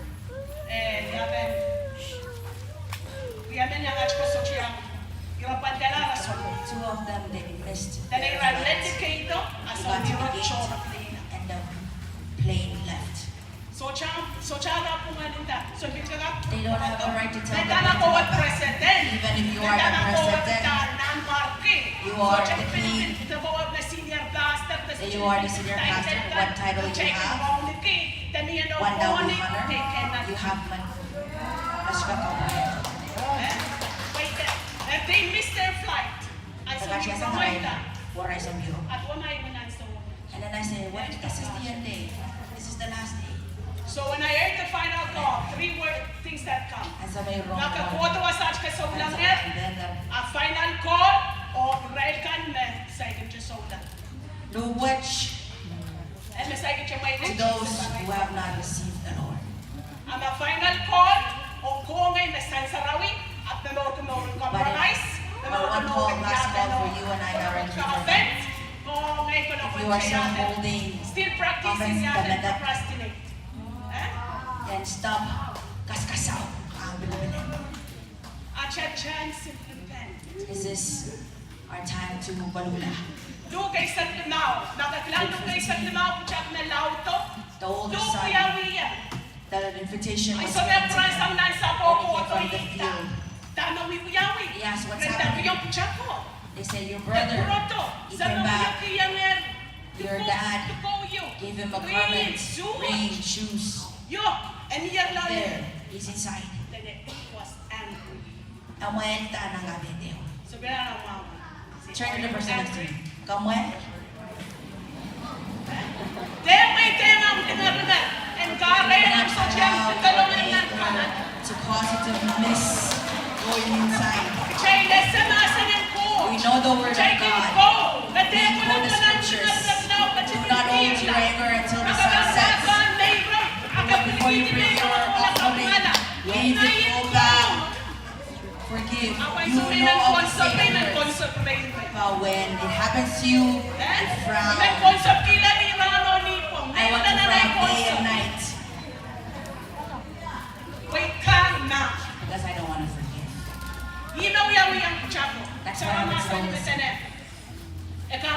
two of them, they missed their flight. They got to the gate and the plane left. They don't have the right to tell the plane to come back. Even if you are the president, you are the king. You are the senior pastor, what title you have, one thou honor, you have man. They missed their flight. I saw you later. And then I say, what, this is the end day. This is the last day. So when I heard the final call, three word, things that come. Ansou me I rong, a final call, oh, irail kan me saikinte soula. Lukwe, to those who have not received the Lord. A me final call, oh, kohngehi me sansarawi, ahpw me mour, compromise, me mour, last call for you and I, Aaron, if you are not holding offense, then stop kaskasau. This is our time to pwaluhla. Luke eisek limau, ma ke kilang Luke eisek limau, pwutak me laudo. The older son, the invitation was given to him. From the field. He asked, what's happening? They said, your brother, he came back. Your dad gave him a garment, ring, shoes. There, he's inside. Amwail dahme kak pahn dehr. Turn to the person next to you. Kamwail. They may, they may, they may, they may. And God, they are so gentle, they don't let that come. To cause you to miss going inside. We know the word of God. We quote the scriptures. Do not hold your anger until the sun sets. But before you bring your offering, leave it all down. Forgive. You know all the sacred words. But when it happens to you, you frown. I want to frown day and night. Because I don't want to forgive. That's why I was going to say. Didn't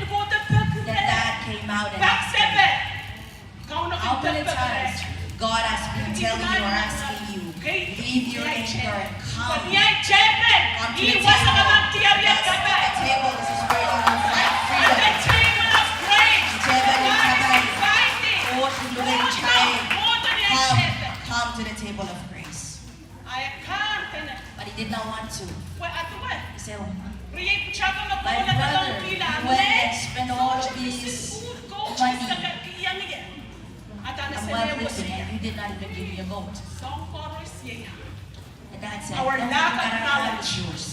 want to go inside. Then dad came out and asked me, how many times God has been telling you or asking you, leave your anger and come, come to the table? Because at the table, this is where you will find freedom. Table in heaven, oh, come, come to the table of grace. But he did not want to. He said, my brother, you went and spent all these money. I'm well living, and you did not even give me a goat. And dad said, don't you gotta have yours?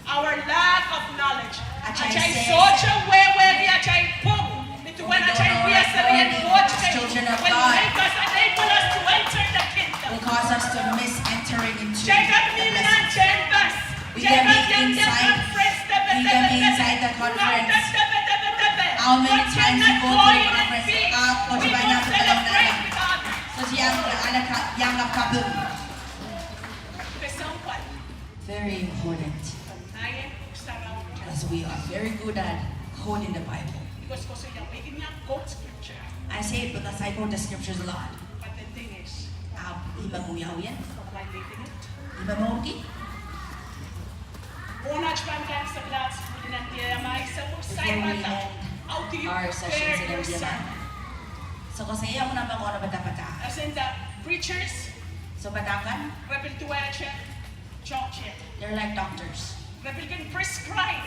Our lack of knowledge. Atail sohte wehwehki atail pwung. Duwen atail wia serien Koht, when neighbors are able us to enter the kingdom, will cause us to miss entering into the blessings. We can be inside, we can be inside the conference. How many times you go to the conference, ah, ko te pahn iang kapil. Sohte iang, iang kapil. Very important. Because we are very good at quoting the Bible. I say it because I quote the scriptures a lot. Ahpw ih me wiawi. Like they did it. Ih me mourki. Before we end our sessions in India, so koasoia mwo nan pahn kohla padapadahk. As in the preachers, so padahk kan, re pil duwehte, they're like doctors. Re pil kin prescribe.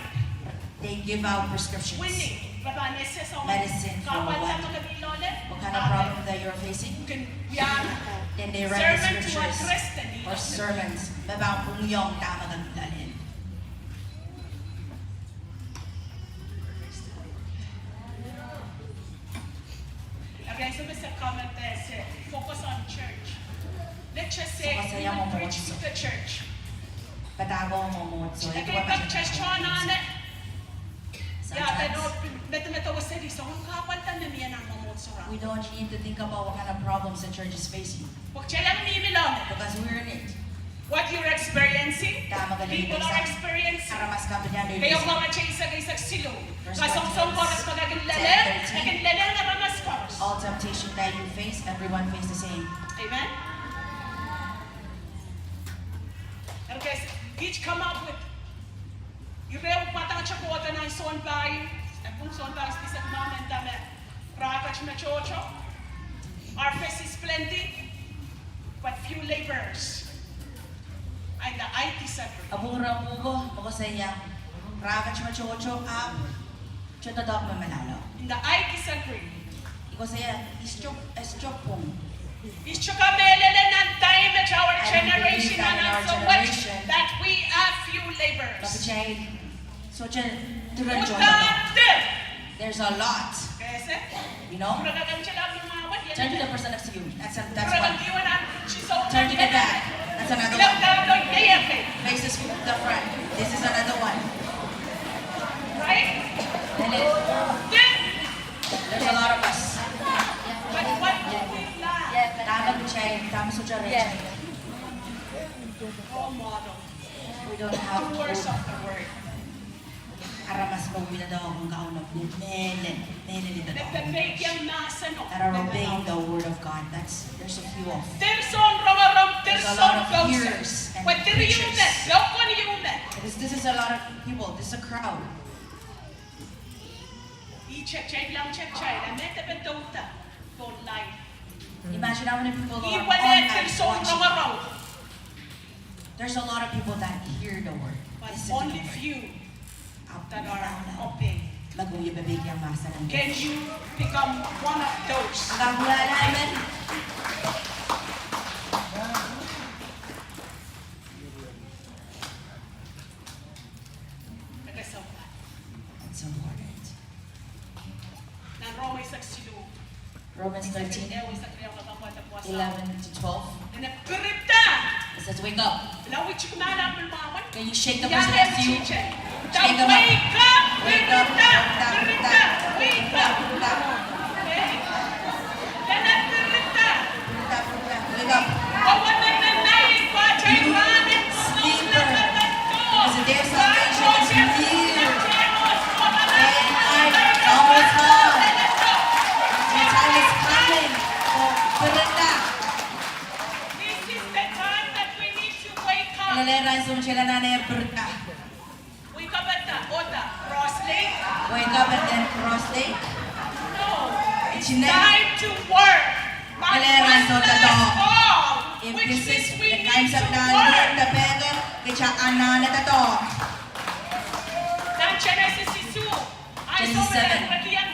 They give out prescriptions. Medicine for what? What kind of problem that you're facing? Then they write the scriptures or sermons about pwungiong dahme ke loalen. Okay, so Mister Comment there said, focus on church. Let's just say, so koasoia mwomwohdiso. Padahko mwomwohdiso. We don't need to think about what kind of problems the church is facing. Because we're in it. What you're experiencing, people are experiencing. Aramas kan pil lel. Verse one, ten, thirteen. All temptation that you face, everyone face the same. Amen. Okay, so each come up with, ire pwukat me kohdo nan sounpar, e pwung sounpar, spesifik momen dahme rahn wet me tohto. Harvest is plenty, but few laborers. And I disagree. Ahpw ire pwuko me koasoia, rahn wet me tohto, ahpw tohto doadoahk me malalo. And I disagree. I koasoia, I sohte, I sohte pwung. I sohte kamehlele nan time at our generation and our generation that we have few laborers. Sohte diren tohto. There's a lot. You know? Turn to the person next to you. That's a, that's one. Turn to the back. That's another one. Faces the front. This is another one. Right? There's a lot of us. But what do we lack? Dahme kitail, dahme sohte retail. Role model. We don't have doers of the word. Aramas me wia doadoahk en Kauno, me mehlel, mehlel doadoahk. That are obeying the word of God. That's, there's a few of. There's a lot of hearers and preachers. Because this is a lot of people. This is a crowd. Imagine how many people are online watching. There's a lot of people that hear the word, listen to the word. But only few that are obeying. Can you become one of those? That's so important. Nan Rom eisek siluh. Romans thirteen, eleven to twelve. It says, "Wake up." Can you shake the person next to you? Shake them up. Wake up, wake up, wake up, wake up. Wake up. You sleeper, because the day of salvation is near. Day and night, it's almost come. The time is coming for pirida. This is the time that we need to wake up. Lel rahn wet me kitail anahne pirida. Wake up at the, or the cross lake. Wake up and then cross lake. No, it's time to work. Lel rahn wet me doadoahk. If this is the kinds of nan, the beggar, kitail anahne doadoahk. Nan Genesis isuh. Genesis seven.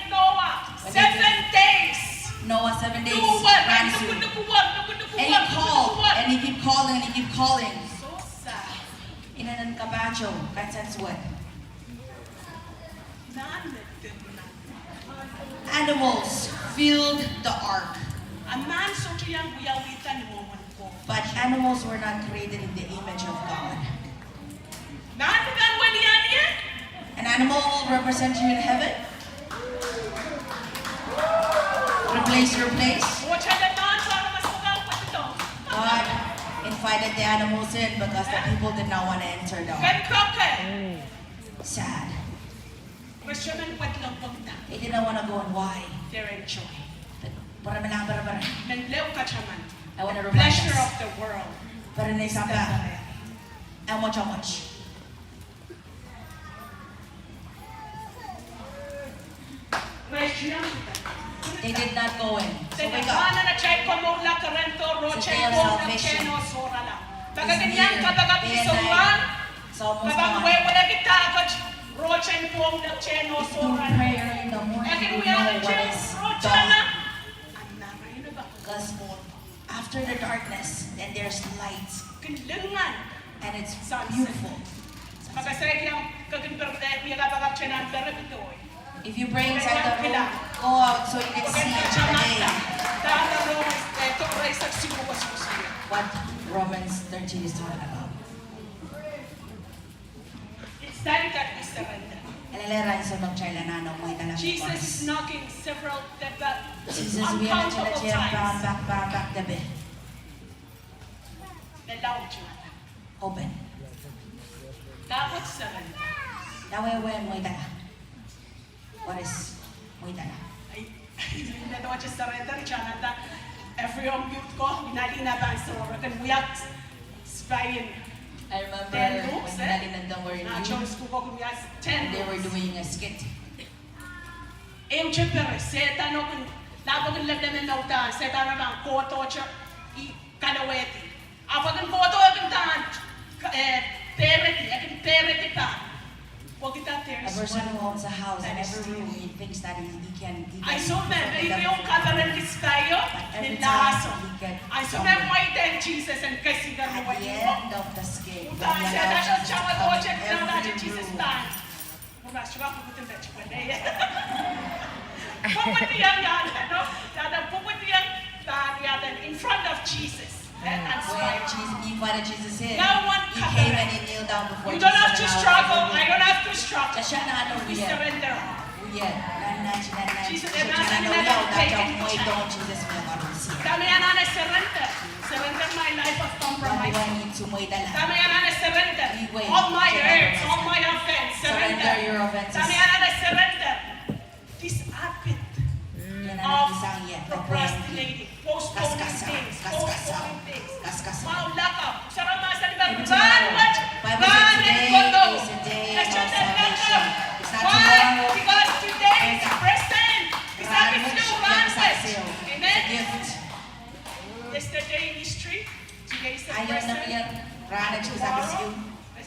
Noah, seven days. Noah, seven days. Rahn isuh. And he called, and he keep calling, and he keep calling. So sad. Inenen kapahtou, kansensuwed. Animals filled the ark. But animals were not created in the image of God. An animal will represent you in heaven. Replace your place. God invited the animals in because the people did not want to enter the ark. Sad. They did not want to go, and why? Pwe re melahr pereperen. I want to remind us. Peren ei sampah. Amwot, amwot. They did not go in. So wake up. It's the day of salvation. It's near. Day and night. It's almost gone. If you pray early in the morning, you know what is dawn. Because after the darkness, then there's light. And it's beautiful. If you pray inside the room, go out so you can see the day. What Romans thirteen is talking about. Ele lel ansou me kitail anahne mweidala. Sises wia nan tiahk pahn pak, pahn pak depe. Open. Dahme wehwehn mweidala? What is mweidala? I remember when Nalina and them were in youth, and they were doing a skit. Ehu tepere, Sehdan o kin, lapwekin leplemen me uhdahn, Sehdan o pahn kohdohte, I kalowehdi. Ahpw e kin kohdo, e kin pahn, eh, peredi, e kin peredi pahn. A person who owns a house and every room he thinks that he, he can, he can control the benefit. But every time he gets somewhere, at the end of the skit, when he allows Jesus to come in every room, in front of Jesus, he invited Jesus in. He came and he kneeled down before Jesus and allowed him in. You don't have to struggle. I don't have to struggle. Kitail anahne wia. Wia, nan, nan, nan, nan. Dahme I anahne surrender? Surrender my life of compromise. Dahme I anahne surrender? All my hurts, all my offense, surrender. Dahme I anahne surrender? This habit of procrastinating, postponing things, postponing things. Wow, lakapw. Sarah mahsanih me rahnwet rahn en kolahng. It's not today is the day of salvation. It's not tomorrow. Why? Because today is present. Rahnwet iei kisakis ehu. Amen. Yesterday in history, today is the present. Aio nan wiahier, rahn kisakis ehu,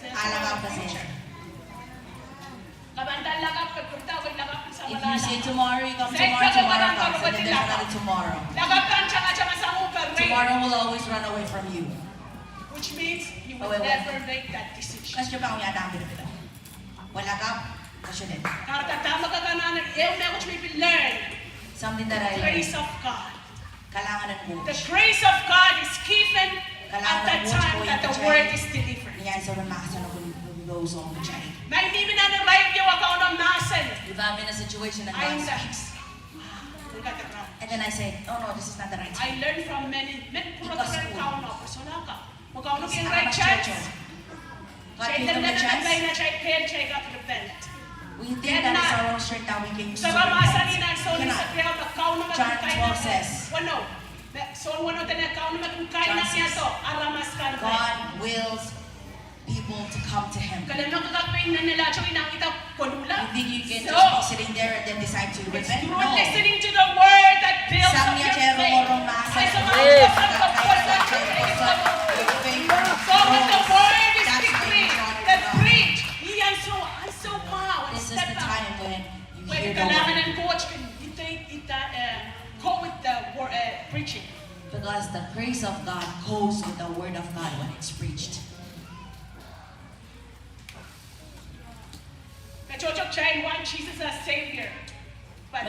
a lakapw kesehla. If you say tomorrow, you come tomorrow, tomorrow comes, and then there's another tomorrow. Tomorrow will always run away from you. Which means you will never make that decision. Kitail pahn wia dahme pilipilo. Well, lakapw, kitail. Something that I learned. Grace of God. Kalahngan en Koht. The grace of God is given at the time that the word is delivered. Kalahngan en Koht koasoia kitail ni ansou me mahsen o kin pwurehng kitail. Ngehi mihmi nan irair ieu a Kauno mahsen. If I'm in a situation and God speaks, and then I say, "Oh no, this is not the right time." I learn from many, many pwurodo rehn Kauno, pwe sohte lakapw. Pwe Kauno kihong irail chance. God gave them a chance. We think that it's our own strength that we can use to repent. We cannot. John twelve says, God wills people to come to him. You think you can just be sitting there and then decide to repent? No. Sang ni atail rongorong mahsen, that's when you draw near to God. This is the time when you hear the word. Because the grace of God goes with the word of God when it's preached. Many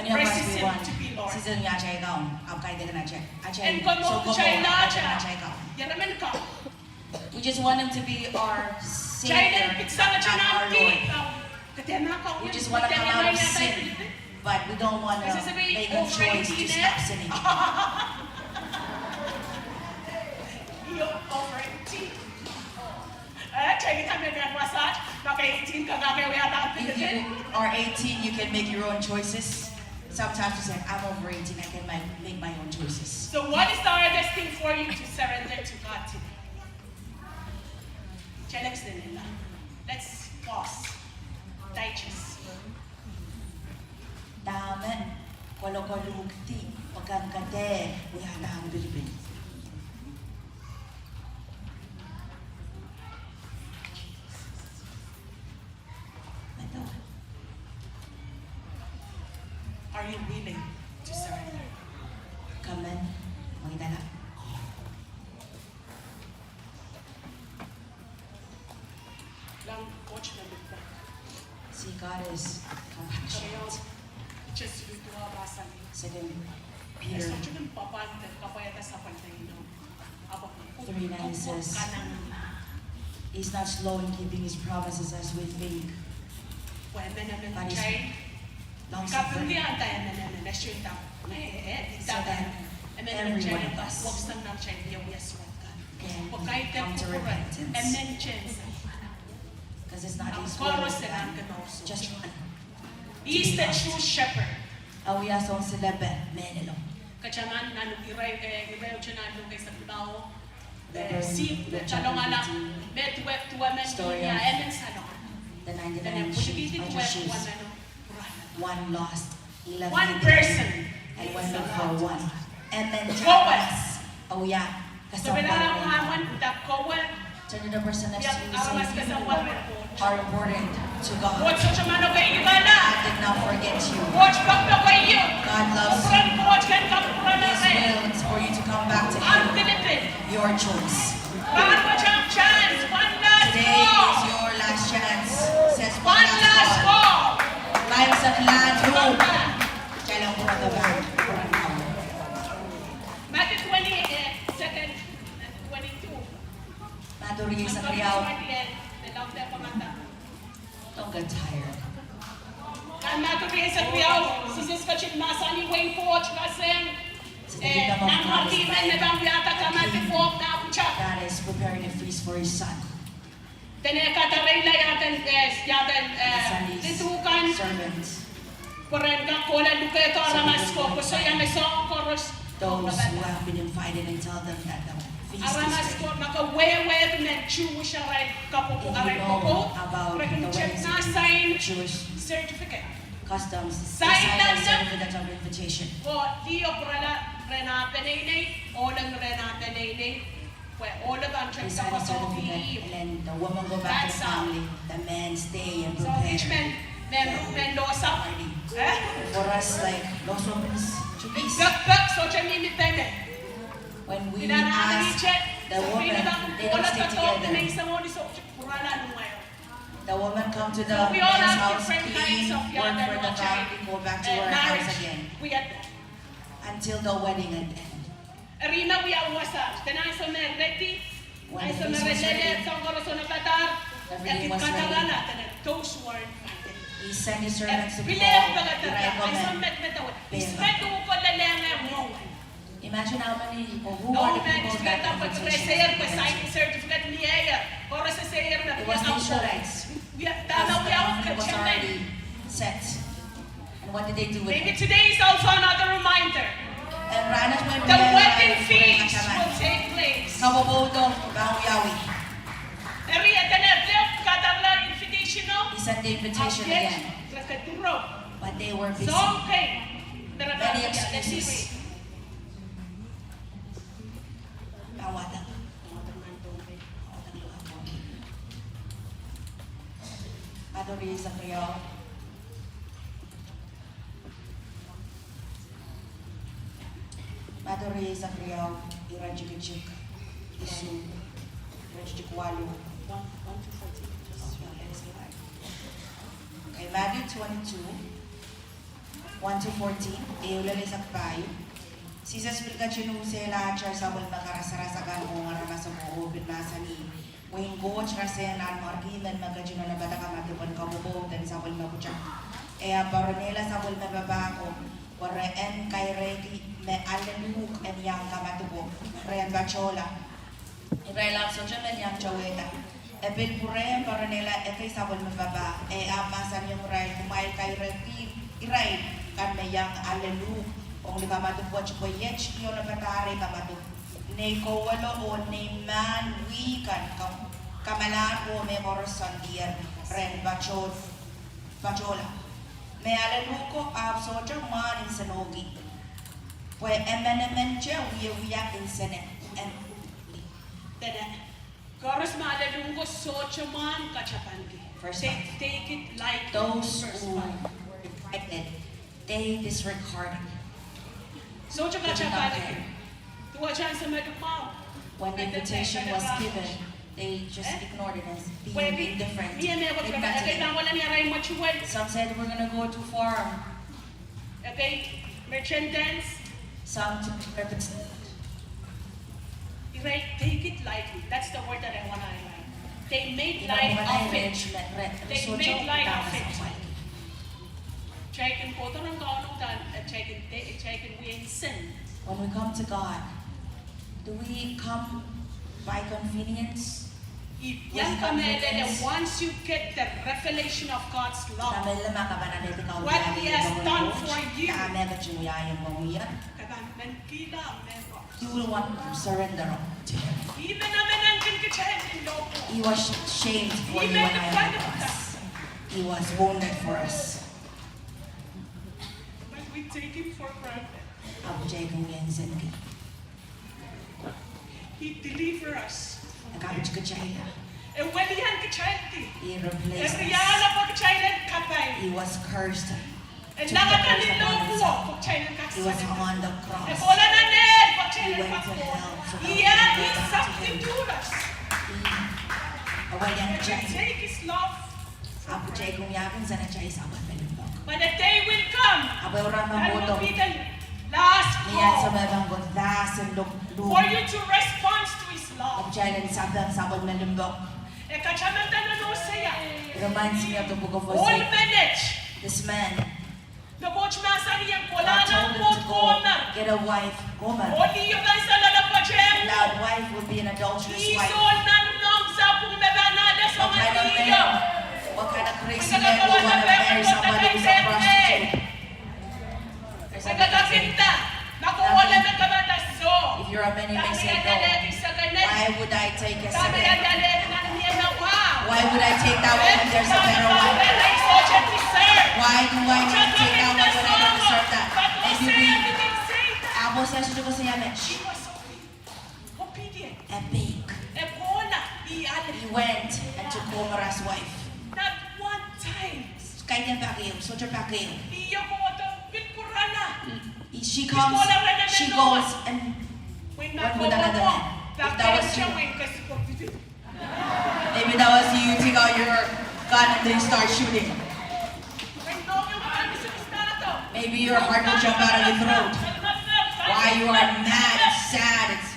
of us, we want Sises ni atail Kaun, ahpw kaidehn atail, atail, atail Kaun. We just want him to be our Savior, not our Lord. We just want to come out of sin, but we don't want to make a choice to stop sinning. You're over eighteen. Eh, take it a minute, what's that? Okay, eighteen, come back here, we are not. If you are eighteen, you can make your own choices. Sometimes you say, "I'm over eighteen, I can make, make my own choices." So what is the hardest thing for you to surrender to God today? Willing to surrender. Come on, mweidala. Lang Koht me mihla. See, God is compassionate. Second Peter. Three nine says, He's not slow in keeping his promises as we think, but is long suffering. So that every one of us can come to repentance. Because it's not His will that just one. He's the true shepherd. A wia soun silepe mehlelo. Kitail men nan ire, eh, ire uche nan Luk eisek limau. Eh, sihpw me salongala, me duwe, duwe men, story of emen salongala. The ninety-nine sheep, one lost, eleven, one person, and went look for one. And then Thomas, oh yeah, Turn to the person next to you and say, "You are important to God. God did not forget you. God loves you. His will is for you to come back to Him. Your choice." Today is your last chance. Says one last call. Lives of land who. Tell them, brother, man. Matthew twenty-second and twenty-two. Matthew rieisek riau. Don't get tired. Nan Matthew rieisek riau, Sises ketin mahsanih wehin Koht, mahsanih, eh, nan mwarki men me pahn wiahda kamadipw oh nah pwutak. That is preparing a feast for his son. Dene kadareila iaden, eh, iaden, eh, lidu kan. Pwe ren kak kohla lukehdo aramas ko, koasoia me soahng koaros. Those who have been invited and tell them that the feast is ready. Aramas ko me ke wehwehki mehn Jewish arail kapwopwoud, arail kapwopwoud, re kin tepda sain certificate. Customs, they sign a certificate of invitation. Ko lih oh pwurala rehn ah peneinei, ohlen rehn ah peneinei. They sign a certificate, and then the woman go back to the family, the man stay and prepare the party. For us, like, loso pis, to pis. When we ask the woman, they don't stay together. The woman come to the man's house, clean, work for the family, go back to her house again. Until the wedding at the end. Eri me wia wasa, dene ansou me ready, ansou me re lel soang koaros onopadahr, e kin kadarala, dene those who are invited. He sent his servants to call, irail men. Imagine how many, or who are the people that the invitation was given to. It was the Israelites. Because the covenant was already set. And what did they do with it? Maybe today is also another reminder. The wedding feast will take place. Eri e dene left, kadarala invitational. He sent the invitation again. But they were busy. Many excuses. Matthew rieisek riau. Matthew rieisek riau, iretikitik tikitik isuh, iretikitik waluh. Okay, Matthew twenty-two, one to fourteen, ehu lel eisek pahieu. Sises pil ketin usehla atail sapwellime karasaras akan ong aramas oko oh pil mahsanih, Wehin Koht rasehng nanmwarki men me ketin onopada kamadipw en kapwopwoud en sapwellime pwutak. E ahpw poaronehla sapwellime papah ko, pwe re en kairehki me alehluhk en iang kamadipwo, re en patohla. Irail ahpw sohte men iang towehda. E pil pwurehng poaronehla ekei sapwellime papah, e ahpw mahsanihong irail, Kumwail kairehkidi irail kan me iang alehluhk ong ni kamadipw wet, pwe iet I onopadahr ei kamadipw. Nei kouwelo oh nei mahn wih kan, ka-, kamalahr oh mehkoaros soandier, re en pato-, patohla. Me alehluhko ahpw sohte mwahn nsenohki, pwe emenemen te wiewia nsene. Dene, koaros me alehluhko sohte mwahn katapanki. Verse five. They take it lightly. Those who invited They disregarded. Sohte katepe. Duwehte ansou me ke mwahu, when the invitation was given, they just ignored it as being indifferent. Some said, "We're gonna go to farm." Some took represent. They take it lightly. That's the word that I want to highlight. They made light of it. They made light of it. Kitail kin kohdo rehn Kauno, kitail kin, kitail kin wia en sin. When we come to God, do we come by convenience? Iang kamehlele, once you get the revelation of God's love, what He has done for you, you will want to surrender. He was shamed for you and I. He was wounded for us. But we take Him for granted. Ahpw kitail kin wia en senki. He deliver us. E kapitkinkitailla. E welian kitaildi. He replaced us. E riahla pwe kitail en kapai. He was cursed. E langada ni lohpwuo pwe kitail en kak. He was hung on the cross. E kohla nan ehl pwe kitail en kak. He went to hell so that we could go back to Him. He substitute us. He, e welian kitail. We take His love. Ahpw kitail kin wiahki sanitize, ahpw e limpoak. But a day will come, ahpw ehu rahn me kohdo, that will be the last call, ni ansou me pahn kohdo last and lo-, lo-, for you to respond to His love. Ahpw kitail en sapeng sapwellime limpoak. E katamanda nan Hosea. It reminds me of the book of Hosea. Ohl menet. This man, God told him to go get a wife, Gomer. A loud wife would be an adulterous wife. What kind of man, what kind of crazy man would want to marry somebody who's a prostitute? If you're a man, you may say, "No. Why would I take a second? Why would I take that one if there's a better one? Why do I need to take that one when I don't deserve that?" Maybe we, ahpw Hosea sohte koasoia met. E peik. He went and took Gomorrah's wife. Kaidehn pak ehu, sohte pak ehu. She comes, she goes, and went with another man. If that was you, maybe that was you, you take out your gun and then you start shooting. Maybe your heart will jump out of your throat. Why you are mad, it's sad, it's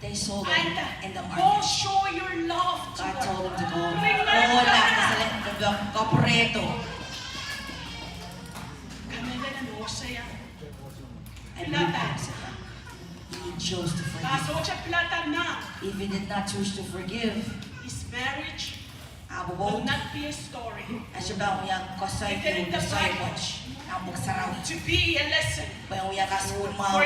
They sold him in the market. God told him to go. Kohla, kasale, kapwurehdo. And he chose to forgive. If he did not choose to forgive, ahpw, e sohte pahn wia koasoai, koasoai wet nan pwuhk sarawi. Pwe e wia kasukun mwahu.